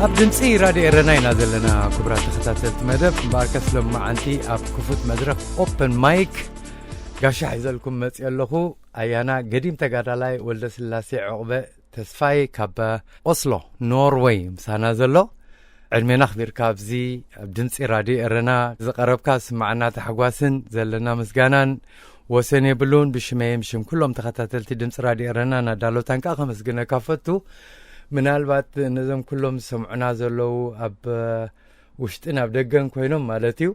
ኣብ ድምፂ ራድዮ ኤረና ኢና ዘለና። ክቡራት ተኸታተልቲ መደብ፣ እምበኣርከስ ሎማዓንቲ ኣብ ክፉት መድረኽ ኦፕን ማይክ ጋሻ ሒዘልኩም መፅእ ኣለኹ። ኣያና ገዲም ተጋዳላይ ወልደ ስላሴ ዕቑበ ተስፋይ ካብ ኦስሎ ኖርወይ ምሳና ዘሎ። ዕድሜና ኣኽቢርካ ኣብዚ ኣብ ድምፂ ራድዮ ኤረና ዝቐረብካ ስማዕና ታሕጓስን ዘለና ምስጋናን ወሰን የብሉን። ብሽመይም ሽም ኩሎም ተኸታተልቲ ድምፂ ራድዮ ኤረና ናዳሎታን ከዓ ከመስግነካ ፈቱ። ምናልባት ነዞም ኩሎም ዝሰምዑና ዘለዉ ኣብ ውሽጥን ኣብ ደገን ኮይኖም ማለት እዩ።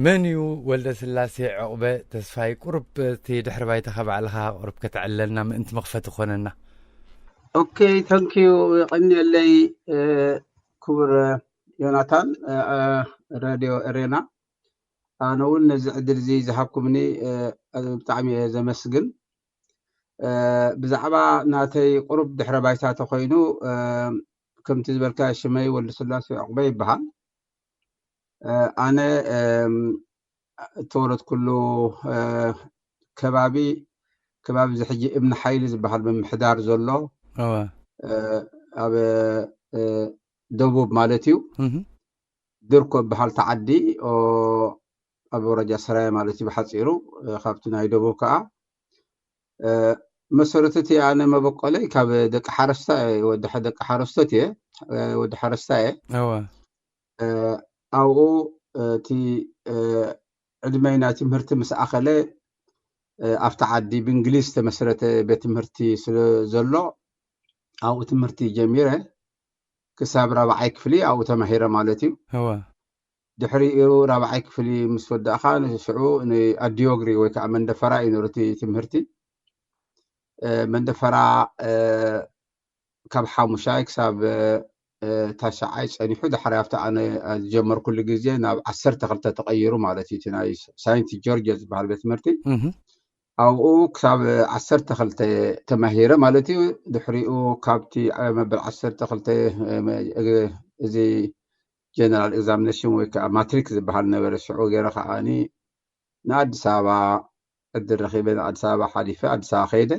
መን እዩ ወልደ ስላሴ ዕቑበ ተስፋይ? ቁሩብ እቲ ድሕሪ ባይታኻ ባዕልኻ ቁሩብ ከተዕለልና ምእንቲ መኽፈቲ ክኾነና። ኦኬ፣ ታንኪዩ፣ የቐንየለይ። ክቡር ዮናታን፣ ራድዮ ኤሬና፣ ኣነ እውን ነዚ ዕድል እዚ ዝሃብኩምኒ ብጣዕሚ እየ ዘመስግን። ብዛዕባ ናተይ ቁሩብ ድሕረ ባይታ ተኮይኑ፣ ከምቲ ዝበልካ፣ ሽመይ ወልደስላሴ ዕቑበ ይበሃል። ኣነ እተወለድኩሉ ከባቢ ከባቢ እዚ ሕጂ እምኒ ሓይሊ ዝበሃል ምምሕዳር ዘሎ፣ ኣብ ደቡብ ማለት እዩ። ድርኮ በሃል ተዓዲ ኣብ ወረጃ ሰራየ ማለት እዩ ብሓፂሩ። ካብቲ ናይ ደቡብ ከዓ መሰረቱ እቲ ኣነ መበቆለይ ካብ ደቂ ሓረስታ፣ ወዲ ደቂ ሓረስቶት እየ። ወዲ ሓረስታ እየ። ኣብኡ እቲ ዕድመይ ናይ ትምህርቲ ምስ ኣኸለ ኣብቲ ዓዲ ብእንግሊዝ ዝተመስረተ ቤት ትምህርቲ ስለ ዘሎ ኣብኡ ትምህርቲ ጀሚረ። ክሳብ ራብዓይ ክፍሊ ኣብኡ ተማሂረ ማለት እዩ። ድሕሪኡ ራብዓይ ክፍሊ ምስ ወዳእካ ንሽዑ ንኣዲዮግሪ ወይ ከዓ መንደፈራ እዩ ነሩ እቲ ትምህርቲ። መንደፈራ ካብ ሓሙሻይ ክሳብ ታሽዓይ ፀኒሑ፣ ዳሕራይ ኣብቲ ኣነ ዝጀመርኩሉ ግዜ ናብ ዓሰርተ ክልተ ተቐይሩ ማለት እዩ። እቲ ናይ ሳይንት ጆርጅ ዝበሃል ቤት ትምህርቲ ኣብኡ ክሳብ ዓሰርተ ክልተ ተማሂረ ማለት እዩ። ድሕሪኡ ካብቲ መበል ዓሰርተ ክልተ እዚ ጀነራል ኤግዛሚኔሽን ወይ ከዓ ማትሪክ ዝበሃል ነበረ። ሽዑ ገይረ ከዓኒ ንኣዲስ ኣበባ ዕድል ረኺበ፣ ንኣዲስ ኣበባ ሓሊፈ ኣዲስ ኣበባ ከይደ።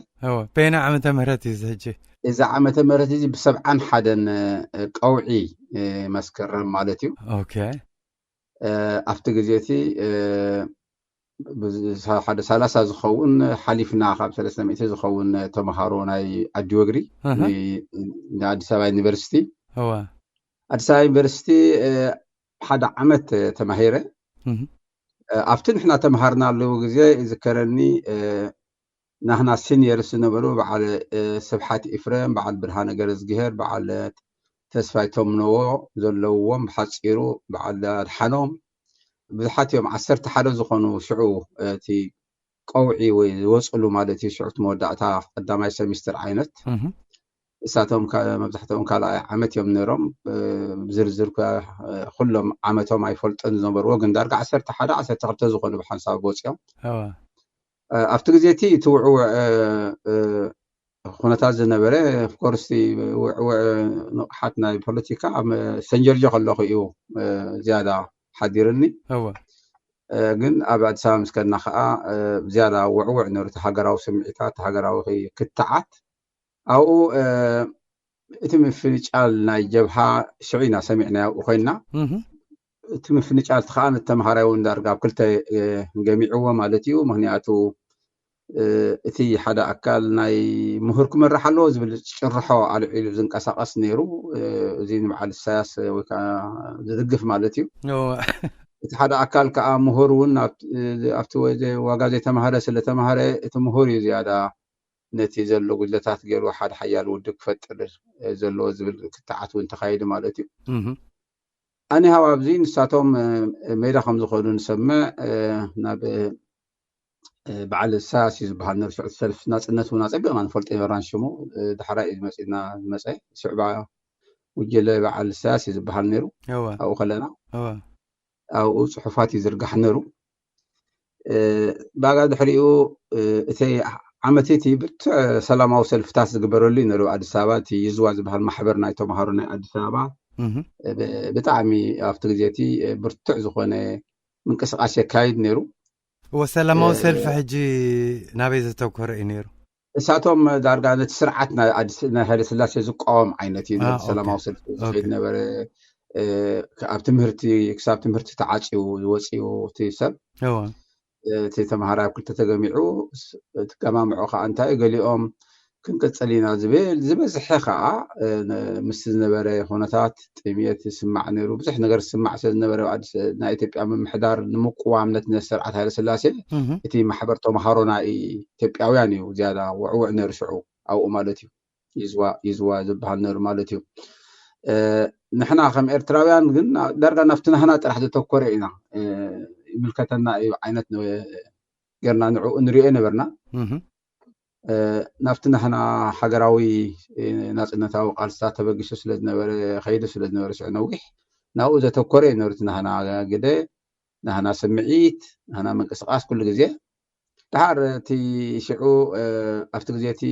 በየና ዓመተ ምህረት እዩ እዚ ሕጂ? እዚ ዓመተ ምህረት እዚ ብሰብዓን ሓደን ቀውዒ መስከረም ማለት እዩ። ኣብቲ ግዜ እቲ ሓደ ሰላሳ ዝኸውን ሓሊፍና፣ ካብ ሰለስተ ሚእቲ ዝኸውን ተምሃሮ ናይ ኣዲወግሪ ንኣዲስ ኣበባ ዩኒቨርሲቲ፣ ኣዲስ ኣበባ ዩኒቨርሲቲ ሓደ ዓመት ተማሂረ። ኣብቲ ንሕና ተምሃርናሉ ግዜ ይዝከረኒ፣ ናህና ሲኒየርስ ዝነበሩ በዓል ስብሓት ኢፍረም፣ በዓል ብርሃነ ገረዝግሄር፣ በዓል ተስፋይ ቶምነዎ ዘለውዎም፣ ብሓፂሩ በዓል ኣድሓኖም፣ ብዙሓት እዮም፣ ዓሰርተ ሓደ ዝኾኑ ሽዑ እቲ ቀውዒ ወይ ዝወፅሉ ማለት እዩ። ሽዑ እቲ መወዳእታ ቀዳማይ ሰሚስተር ዓይነት እሳቶም መብዛሕትኦም ካልኣይ ዓመት እዮም ነይሮም። ዝርዝር ኩሎም ዓመቶም ኣይፈልጦን ዝነበርዎ፣ ግን ዳርጋ ዓሰርተ ሓደ ዓሰርተ ክልተ ዝኾኑ ብሓንሳብ ወፂኦም። ኣብቲ ግዜ እቲ እቲ ውዕውዕ ኩነታት ዝነበረ፣ ኦፍኮርስ ውዕውዕ ንቕሓት ናይ ፖለቲካ ኣብ ሰንጀርጆ ከለኹ እዩ ዝያዳ ሓዲርኒ። ግን ኣብ ኣዲስ ኣበባ ምስ ከድና ከዓ ዝያዳ ውዕውዕ ነሩ፣ እቲ ሃገራዊ ስምዒታት፣ ሃገራዊ ክትዓት። ኣብኡ እቲ ምፍንጫል ናይ ጀብሃ ሽዑ ኢና ሰሚዕና ኣብኡ ኮይንና። እቲ ምፍንጫል እቲ ከዓ ንተምሃራይ እውን ዳርጋ ኣብ ክልተ ገሚዕዎ ማለት እዩ። ምክንያቱ እቲ ሓደ ኣካል ናይ ምሁር ክመርሕ ኣለዎ ዝብል ጭርሖ ኣልዒሉ ዝንቀሳቀስ ነይሩ። እዚ ንበዓል ኢሳያስ ወይ ከዓ ዝድግፍ ማለት እዩ። እቲ ሓደ ኣካል ከዓ ምሁር እውን ኣብቲ ዋጋ ዘይተማሃረ ስለተማሃረ እቲ ምሁር እዩ ዝያዳ ነቲ ዘሎ ጉድለታት ገይሩ ሓደ ሓያል ውድብ ክፈጥር ዘለዎ ዝብል ክትዓት እውን ተኻይዱ ማለት እዩ። ኣኒሃው ኣብዚ ንሳቶም ሜዳ ከም ዝኾኑ ንሰምዕ። ናብ በዓል ኢሳያስ እዩ ዝበሃል ነሩ። ሽዑ ሰልፊ ናፅነት እውን ኣፀቢቕና ንፈልጦ ነበርና ሽሙ። ዳሕራይ እዩ ዝመፅና ዝመፀ ሽዕባ ጉጅለ በዓል ኢሳያስ እዩ ዝበሃል ነሩ። ኣብኡ ከለና ኣብኡ ፅሑፋት ይዝርጋሕ ነሩ። ባጋ ድሕሪኡ እቲ ዓመት እቲ ብርቱዕ ሰላማዊ ሰልፍታት ዝግበረሉ እዩ ነሩ። ኣዲስ ኣበባ እቲ ይዝዋ ዝበሃል ማሕበር ናይ ተምሃሮ ናይ ኣዲስ ኣበባ ብጣዕሚ ኣብቲ ግዜ እቲ ብርቱዕ ዝኾነ ምንቅስቃስ የካይድ ነሩ። እወ፣ ሰላማዊ ሰልፊ ሕጂ ናበይ ዘተኮረ እዩ ነሩ? እሳቶም ዳርጋ ነቲ ስርዓት ናይ ኣዲስ ናይ ሃይለ ስላሴ ዝቃወም ዓይነት እዩ። ነቲ ሰላማዊ ሰልፊ ዝኸይድ ነበረ። ኣብ ትምህርቲ ክሳብ ትምህርቲ ተዓፅዩ ዝወፅኡ እቲ ሰብ እቲ ተምሃራይ ኣብ ክልተ ተገሚዑ እቲ ገማምዖ ከዓ እንታይ ገሊኦም ክንቅፅል ኢና ዝብል ዝበዝሐ ከዓ ምስ ዝነበረ ኩነታት ጥምየት ዝስማዕ ነይሩ። ብዙሕ ነገር ዝስማዕ ስለ ዝነበረ ናይ ኢትዮጵያ ምምሕዳር ንምቁዋም ነቲ ስርዓት ሃይለ ስላሴ እቲ ማሕበር ተምሃሮ ናይ ኢትዮጵያውያን እዩ ዝያዳ ውዕውዕ ነይሩ ሽዑ ኣብኡ ማለት እዩ። ይዝዋ ይዝዋ ዝበሃል ነይሩ ማለት እዩ። ንሕና ከም ኤርትራውያን ግን ዳርጋ ናብቲ ናህና ጥራሕ ዘተኮረ ኢና ይምልከተና እዩ ዓይነት ገርና ንዕኡ ንሪኦ ነበርና። ናብቲ ናህና ሃገራዊ ናፅነታዊ ቃልስታት ተበጊሱ ስለ ዝነበረ ከይዱ ስለ ዝነበረ ሽዑ ነዊሕ ናብኡ ዘተኮረ እዩ ነሩ እቲ ናህና ግደ ናህና ስምዒት ናህና ምንቅስቃስ ኩሉ ግዜ። ድሓር እቲ ሽዑ ኣብቲ ግዜ እቲ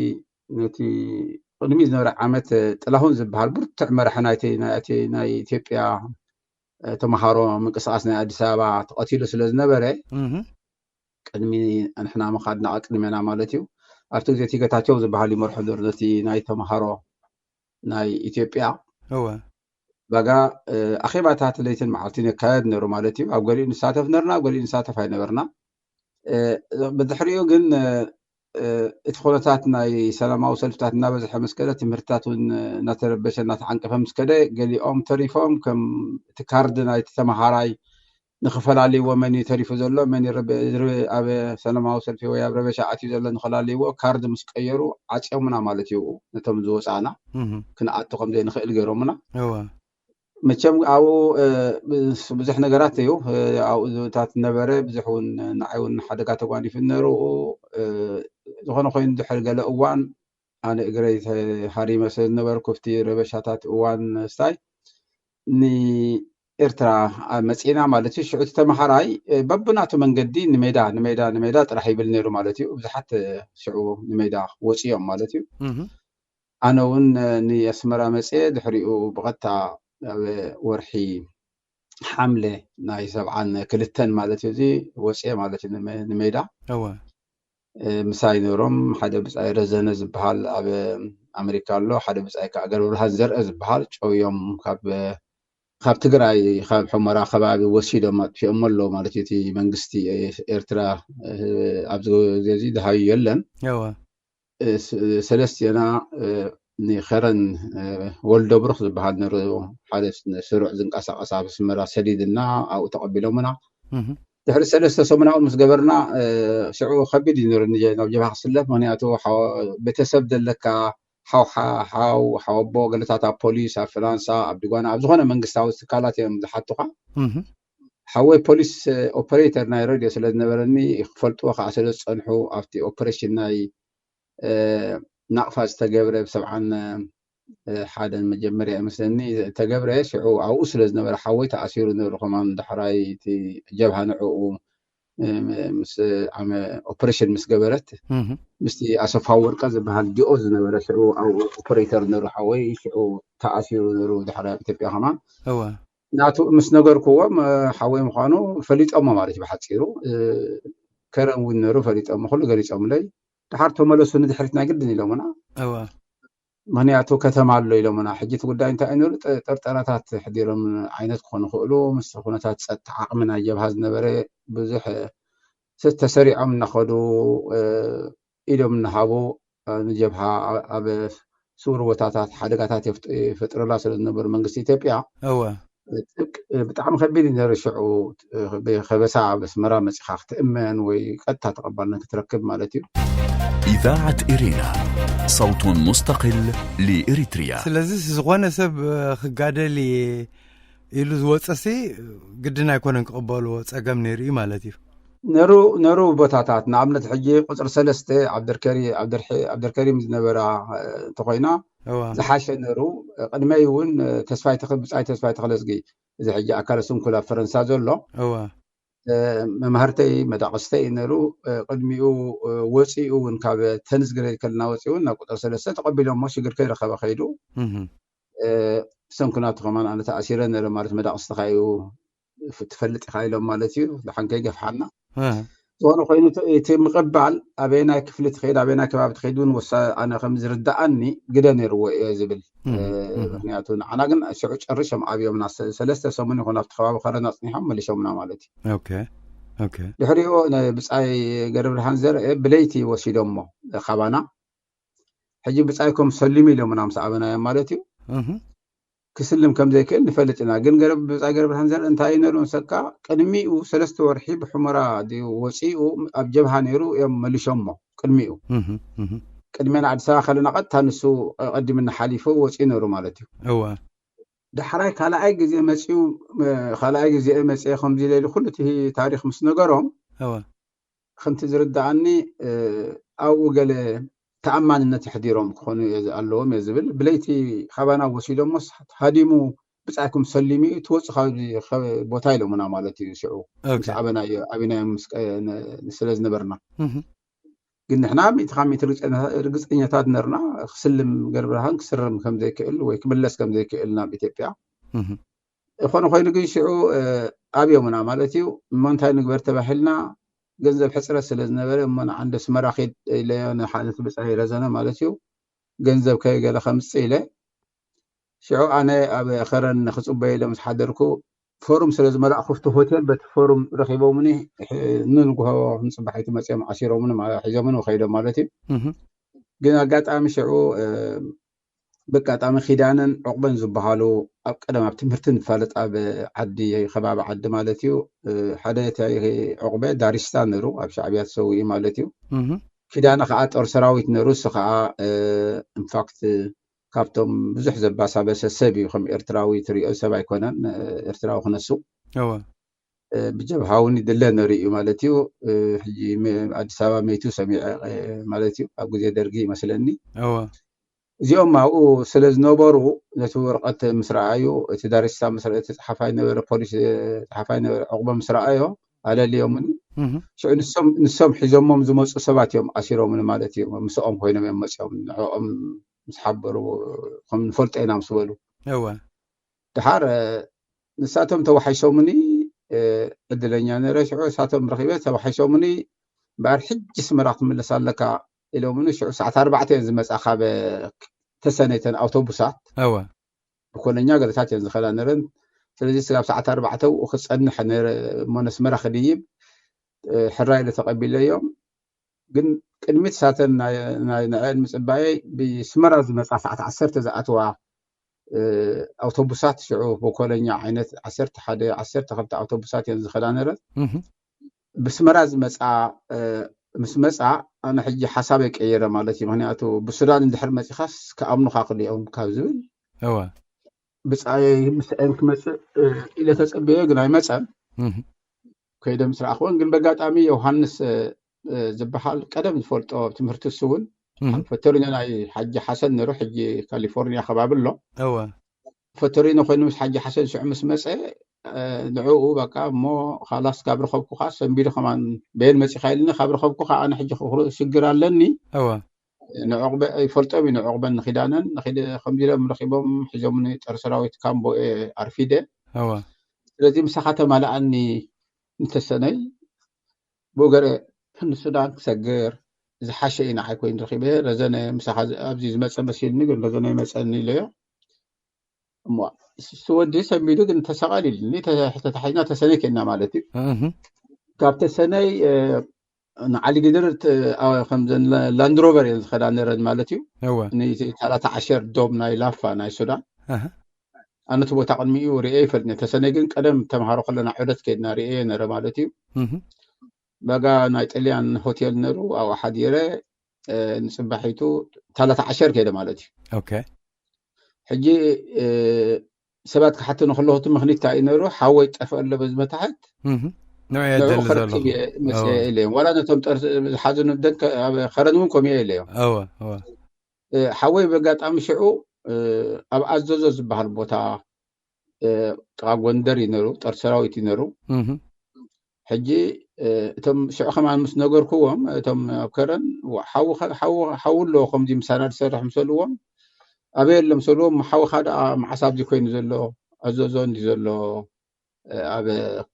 ነቲ ቅድሚ ዝነበረ ዓመት ጥላሁን ዝበሃል ብርቱዕ መራሒ ናይ ኢትዮጵያ ተምሃሮ ምንቅስቃስ ናይ ኣዲስ ኣበባ ተቐቲሉ ስለ ዝነበረ ቅድሚ ንሕና ምኻድና ቅድሜና ማለት እዩ። ኣብቲ ግዜ እቲ ገታቸው ዝበሃል ይመርሑ ነሩ ነቲ ናይ ተምሃሮ ናይ ኢትዮጵያ ባጋ ኣኼባታት ለይትን መዓልትን የካየድ ነሩ ማለት እዩ። ኣብ ገሊኡ ንሳተፍ ነርና፣ ኣብ ገሊኡ ንሳተፍ ኣይነበርና። ብድሕሪኡ ግን እቲ ኩነታት ናይ ሰላማዊ ሰልፍታት እናበዝሐ ምስ ከደ ትምህርትታት እውን እናተረበሸ እናተዓንቀፈ ምስ ከደ ገሊኦም ተሪፎም ከም እቲ ካርድ ናይቲ ተምሃራይ ንክፈላልይዎ መን እዩ ተሪፉ ዘሎ መን ኣብ ሰላማዊ ሰልፊ ወይ ኣብ ረበሻ ኣትዩ ዘሎ ንክላልይዎ ካርድ ምስ ቀየሩ ዓፅዮምና ማለት እዩ። ነቶም ዝወፃእና ክንኣቱ ከም ዘይንክእል ገይሮምና። መቸም ኣብኡ ብዙሕ ነገራት እዩ ኣብኡ ዝታት ነበረ ብዙሕ እውን ንዓይ እውን ሓደጋ ተጓኒፉ ነሩ። ዝኾነ ኮይኑ ድሕሪ ገለ እዋን ኣነ እግረይ ተሃሪመ ስለ ዝነበርኩ ኣብቲ ረበሻታት እዋን ስታይ ንኤርትራ መፂና ማለት እዩ። ሽዑ እቲ ተምሃራይ በብናቱ መንገዲ ንሜዳ ንሜዳ ንሜዳ ጥራሕ ይብል ነይሩ ማለት እዩ። ብዙሓት ሽዑ ንሜዳ ወፂኦም ማለት እዩ። ኣነ እውን ንኣስመራ መፅየ ድሕሪኡ ብቐጥታ ኣብ ወርሒ ሓምለ ናይ ሰብዓን ክልተን ማለት እዩ እዚ ወፅየ ማለት እዩ ንሜዳ። ምሳይ ነሮም ሓደ ብፃይ ረዘነ ዝበሃል ኣብ ኣሜሪካ ኣሎ ሓደ ብፃይ ከዓ ገብረብርሃን ዘርአ ዝበሃል ጨውዮም ካብ ካብ ትግራይ ካብ ሑመራ ከባቢ ወሲዶም ኣጥፊኦሞ ኣለዉ ማለት እዩ እቲ መንግስቲ ኤርትራ ኣብዚ ግዜ እዚ ደሃዩ የለን። ሰለስቲና ንኸረን ወልደብሩክ ዝበሃል ነሩ ሓደ ስሩዕ ዝንቀሳቀስ ኣብ ኣስመራ ሰዲድና ኣብኡ ተቀቢሎምና። ድሕሪ ሰለስተ ሰሙናዊ ምስ ገበርና ሽዑ ከቢድ እዩ ነሩ ናብ ጀብሃ ክስለፍ ምክንያቱ ቤተሰብ ዘለካ ሓው ሓው ሓወቦ ገለታት ኣብ ፖሊስ ኣብ ፍላንሳ ኣብ ድጓና ኣብ ዝኾነ መንግስታዊ ትካላት እዮም ዝሓቱካ። ሓወይ ፖሊስ ኦፐሬተር ናይ ሬድዮ ስለ ዝነበረኒ ክፈልጥዎ ከዓ ስለ ዝፀንሑ ኣብቲ ኦፐሬሽን ናይ ናቕፋ ዝተገብረ ብሰብዓን ሓደን መጀመርያ ይመስለኒ ዝተገብረ ሽዑ ኣብኡ ስለ ዝነበረ ሓወይ ተኣሲሩ ነሩ ከማን ዳሕራይ እቲ ጀብሃ ንዕኡ ምስ ዓመ ኦፕሬሽን ምስ ገበረት ምስቲ ኣሰፋ ወርቀ ዝበሃል ዲኦ ዝነበረ ሽዑ ኣብኡ ኦፕሬተር ነሩ ሓወይ ሽዑ ተኣሲሩ ነሩ ዳሕራይ ኣብ ኢትዮጵያ ከማን ናቱ ምስ ነገርክዎም ሓወይ ምዃኑ ፈሊጦሞ ማለት እዩ ብሓፂሩ። ከረን እውን ነሩ ፈሊጦሞ ኩሉ ገሊፆምለይ። ድሓር ተመለሱ ንድሕሪት ናይ ግድን ኢሎምና። ምክንያቱ ከተማ ኣሎ ኢሎምና። ሕጂ እቲ ጉዳይ እንታይ እዩ ነሩ ጥርጠራታት ሕዲሮም ዓይነት ክኾኑ ይኽእሉ ምስ ኩነታት ፀጥታ ዓቕሚ ናይ ጀብሃ ዝነበረ ብዙሕ ተሰሪዖም እናኸዱ ኢዶም እናሃቡ ንጀብሃ ኣብ ስውር ቦታታት ሓደጋታት ይፈጥረላ ስለ ዝነበሩ መንግስቲ ኢትዮጵያ እወ ጥብቅ ብጣዕሚ ከቢድ እዩ ነሩ ሽዑ ከበሳ ኣብ ኣስመራ መፂኻ ክትእመን ወይ ቀጥታ ተቐባልነት ክትረክብ ማለት እዩ። إذاعة إرينا صوت مستقل لإريتريا ስለዚ ዝኾነ ሰብ ክጋደል እየ ኢሉ ዝወፀሲ ግድን ኣይኮነን ክቕበልዎ ፀገም ነይሩ እዩ ማለት እዩ። ነሩ ነሩ ቦታታት ንኣብነት ሕጂ ቁፅሪ ሰለስተ ዓብደርኬሪ ዓብደርኬሪም ዝነበራ እንተኮይና ዝሓሸ ነሩ ቅድመይ እውን ተስፋይ ተክል ብፃይ ተስፋይ ተክለዝጊ እዚ ሕጂ ኣካለ ስንኩል ኣብ ፈረንሳ ዘሎ መምሃርተይ መዳቅስተይ ነሩ ቅድሚኡ ወፂኡ እውን ካብ ተንዝግረ ከልና ወፂኡ እውን ናብ ቁፅሪ ሰለስተ ተቀቢሎሞ ሽግር ከይረከበ ከይዱ ብሰንኩ ናቱ ከማን ኣነ ተኣሲረ ነረ ማለት መዳቅስቲ ካዩ ትፈልጥ ኢካ ኢሎም ማለት እዩ። ድሓን ከይገፍሓና ዝኾነ ኮይኑ እቲ ምቕባል ኣበየናይ ክፍሊ ትኸይድ ኣበየናይ ከባቢ ትኸይድ እውን ወሳ ኣነ ከም ዝርዳኣኒ ግደ ነይርዎ እየ ዝብል። ምክንያቱ ንዓና ግን ሽዑ ጨርሾም ኣብዮምና ሰለስተ ሰሙን ይኹን ኣብቲ ከባቢ ከረና ፅኒሖም መሊሾምና ማለት እዩ። ድሕሪኡ ብፃይ ገረብርሃን ዘርአ ብለይቲ ወሲዶሞ ካባና። ሕጂ ብፃይኮም ሰሊሙ ኢሎምና ምስ ኣበናዮም ማለት እዩ። ክስልም ከም ዘይክእል ንፈልጥ ኢና። ግን ብፃይ ገረብርሃን ዘርአ እንታይ ነሩ ንሰካ ቅድሚኡ ሰለስተ ወርሒ ብሑመራ ድዩ ወፂኡ ኣብ ጀብሃ ነይሩ እዮም መሊሾሞ ቅድሚኡ። ቅድሜና ኣዲስ ኣበባ ከለና ቀጥታ ንሱ ቀዲምና ሓሊፉ ወፂኡ ነሩ ማለት እዩ። ዳሕራይ ካልኣይ ግዜ መፂኡ ካልኣይ ግዜ መፅአ ከምዚ ኢለ ኢሉ ኩሉ እቲ ታሪክ ምስ ነገሮም ከምቲ ዝርዳኣኒ ኣብኡ ገለ ተኣማንነት የሕዲሮም ክኾኑ ኣለዎም እየ ዝብል። ብለይቲ ካባና ወሲዶሞ ሃዲሙ ብፃይኩም ሰሊሙ እዩ ትወፁ ካብ ቦታ ኢሎምና ማለት እዩ። ሽዑ ምስ ኣበናዮ ኣቢናዮም ስለ ዝነበርና ግን ንሕና ሚእቲ ካብ ሚእቲ ርግፀኛታት ነርና ክስልም ገርብርሃን ክስርም ከምዘይክእል ወይ ክምለስ ከምዘይክእል ናብ ኢትዮጵያ ዝኾነ ኮይኑ ግን ሽዑ ኣብዮምና ማለት እዩ። እሞ እንታይ ንግበር ተባሂልና ገንዘብ ሕፅረት ስለ ዝነበረ እሞ ንዓንደ ስመራ ኬድ ኢለዮ ንሓለት ብፃይ ረዘነ ማለት እዩ። ገንዘብ ከገለ ከምፅእ ኢለ ሽዑ ኣነ ኣብ ከረን ክፅበየ ኢለ ምስ ሓደርኩ ፎሩም ስለ ዝመላእኩ ኣብቲ ሆቴል በቲ ፎሩም ረኺቦምኒ ንንግሆ ንፅባሒቱ መፅኦም ዓሲሮምኒ ሒዞምኒ ከይዶም ማለት እዩ። ግን ኣጋጣሚ ሽዑ ብኣጋጣሚ ኪዳነን ዑቕበን ዝበሃሉ ኣብ ቀደም ኣብ ትምህርቲ ንፋለጥ ኣብ ዓዲ ከባቢ ዓዲ ማለት እዩ። ሓደ እቲ ዑቕበ ዳሪስታ ነሩ ኣብ ሻዕብያ ተሰዊኡ ማለት እዩ። ኪዳነ ከዓ ጦር ሰራዊት ነሩ እሱ ከዓ ኢንፋክት ካብቶም ብዙሕ ዘባሳበሰ ሰብ እዩ። ከም ኤርትራዊ ትሪኦ ሰብ ኣይኮነን ኤርትራዊ ክነሱ ብጀብሃ እውን ይድለ ነሩ እዩ ማለት እዩ። ሕጂ ኣዲስ ኣበባ መይቱ ሰሚዐ ማለት እዩ ኣብ ግዜ ደርጊ ይመስለኒ። እዚኦም ኣብኡ ስለ ዝነበሩ ነቲ ወረቐት ምስ ረኣዩ እቲ ዳሪስታ ምስ ረኣዩ እቲ ፀሓፋይ ነበረ ፖሊስ ፀሓፋይ ነበረ ዕቑበ ምስ ረኣዮ ኣለልዮምኒ። ሽዑ ንሶም ሒዞሞም ዝመፁ ሰባት እዮም ኣሲሮምኒ ማለት እዩ። ምስኦም ኮይኖም እዮም መፅኦም ንዕኦም ምስ ሓበሩ ከም ንፈልጦ ኢና ምስ በሉ ድሓር ንሳቶም ተዋሒሶምኒ ዕድለኛ ነረ ሽዑ ንሳቶም ረኪበ ተዋሒሶምኒ እምበኣር ሕጂ ኣስመራ ክትምለስ ኣለካ ኢሎምኒ። ሽዑ ሰዓት ኣርባዕተ እየን ዝመፃ ካብ ተሰነይተን ኣውቶቡሳት ብኮለኛ ገለታት እየን ዝኸዳ ነረን። ስለዚ ስጋብ ሰዓት ኣርባዕተ ብኡ ክፀንሕ ነረ እሞ ነስመራ ክድይብ ሕራይ ኢለ ተቐቢለዮም። ግን ቅድሚት ሳተን ንዐን ምፅባየይ ብስመራ ዝመፃ ሰዓት ዓሰርተ ዝኣተዋ ኣውቶቡሳት ሽዑ ብኮለኛ ዓይነት ዓሰርተ ሓደ ዓሰርተ ክልተ ኣውቶቡሳት እየን ዝኸዳ ነረን። ብስመራ ዝመፃ ምስ መፃ ኣነ ሕጂ ሓሳበይ ቀይረ ማለት እዩ። ምክንያቱ ብሱዳን እንድሕር መፂኻስ ክኣምኑካ ክልኦም ካብ ዝብል ብፃየይ ምስዐን ክመፅእ ኢለ ተፀበዮ ግን ኣይመፀን። ከይደ ምስ ረኣኽወን ግን በጋጣሚ ዮሃንስ ዝበሃል ቀደም ዝፈልጦ ኣብ ትምህርቲ እሱ እውን ፈተሪኖ ናይ ሓጂ ሓሰን ነሩ ሕጂ ካሊፎርኒያ ከባቢ ኣሎ። ፈተሪኖ ኮይኑ ምስ ሓጂ ሓሰን ሽዑ ምስ መፀ ንዕኡ በቃ እሞ ካላስ ካብ ረኸብኩካ ሰንቢዱ ከማን በየን መፂኻ ኢልኒ ካብ ረኸብኩካ ኣነ ሕጂ ክኽሩ ሽግር ኣለኒ። ንዕቑበ ይፈልጦም እዩ ንዕቑበን ንኪዳነን ከምዚ ኢሎም ረኪቦም ሒዞምኒ ጦር ሰራዊት ካምቦ እየ ኣርፊደ። ስለዚ ምሳኻ ተማልኣኒ እንተሰነይ ብኡ ገረ ንሱዳን ክሰግር ዝሓሸ እዩ ንዓይ ኮይኑ ረኪበ። ረዘነ ምሳኻ ኣብዚ ዝመፀ መሲልኒ ግን ረዘነ ይመፀኒ ኢለዮ። እሞ እሱ ወዲ ሰሚዱ ግን ተሰቐል ኢልኒ ተታሒዝና ተሰነይ ኬድና ማለት እዩ። ካብ ተሰነይ ንዓሊ ግድር ከምዘን ላንድሮቨር እየን ዝኸዳ ነረን ማለት እዩ። ታላታ ዓሸር ዶብ ናይ ላፋ ናይ ሱዳን ኣነቲ ቦታ ቅድሚኡ ርኤ ይፈልጥ ተሰነይ ግን ቀደም ተምሃሮ ከለና ዑደት ከድና ርኤ ነረ ማለት እዩ። በጋ ናይ ጥልያን ሆቴል ነሩ ኣብኡ ሓዲረ ንፅባሒቱ ታላታ ዓሸር ከይደ ማለት እዩ። ሕጂ ሰባት ክሓትኑ ከለኹ እቲ ምኽኒት እንታይ እዩ ነሩ ሓወይ ጠፍአ ኣሎ በዚ መታሕት ንዑ ከርክብ እየ መፅአ ኢለዮም ዋላ ነቶም ዝሓዙ ንብደን ከረን እውን ከምኡ ኢለዮም። ሓወይ በጋጣሚ ሽዑ ኣብ ኣዘዞ ዝበሃል ቦታ ጥቓ ጎንደር እዩ ነሩ ጦር ሰራዊት እዩ ነሩ። ሕጂ እቶም ሽዑ ከማን ምስ ነገርክዎም እቶም ኣብ ከረን ሓዊ ኣለዎ ከምዚ ምሳና ዝሰርሕ ምሰልዎም ኣበይ ኣሎ ምሰልዎም ሓዊኻ ደኣ መዓስ ኣብዚ ኮይኑ ዘሎ ኣዘዞ እንዲ ዘሎ ኣብ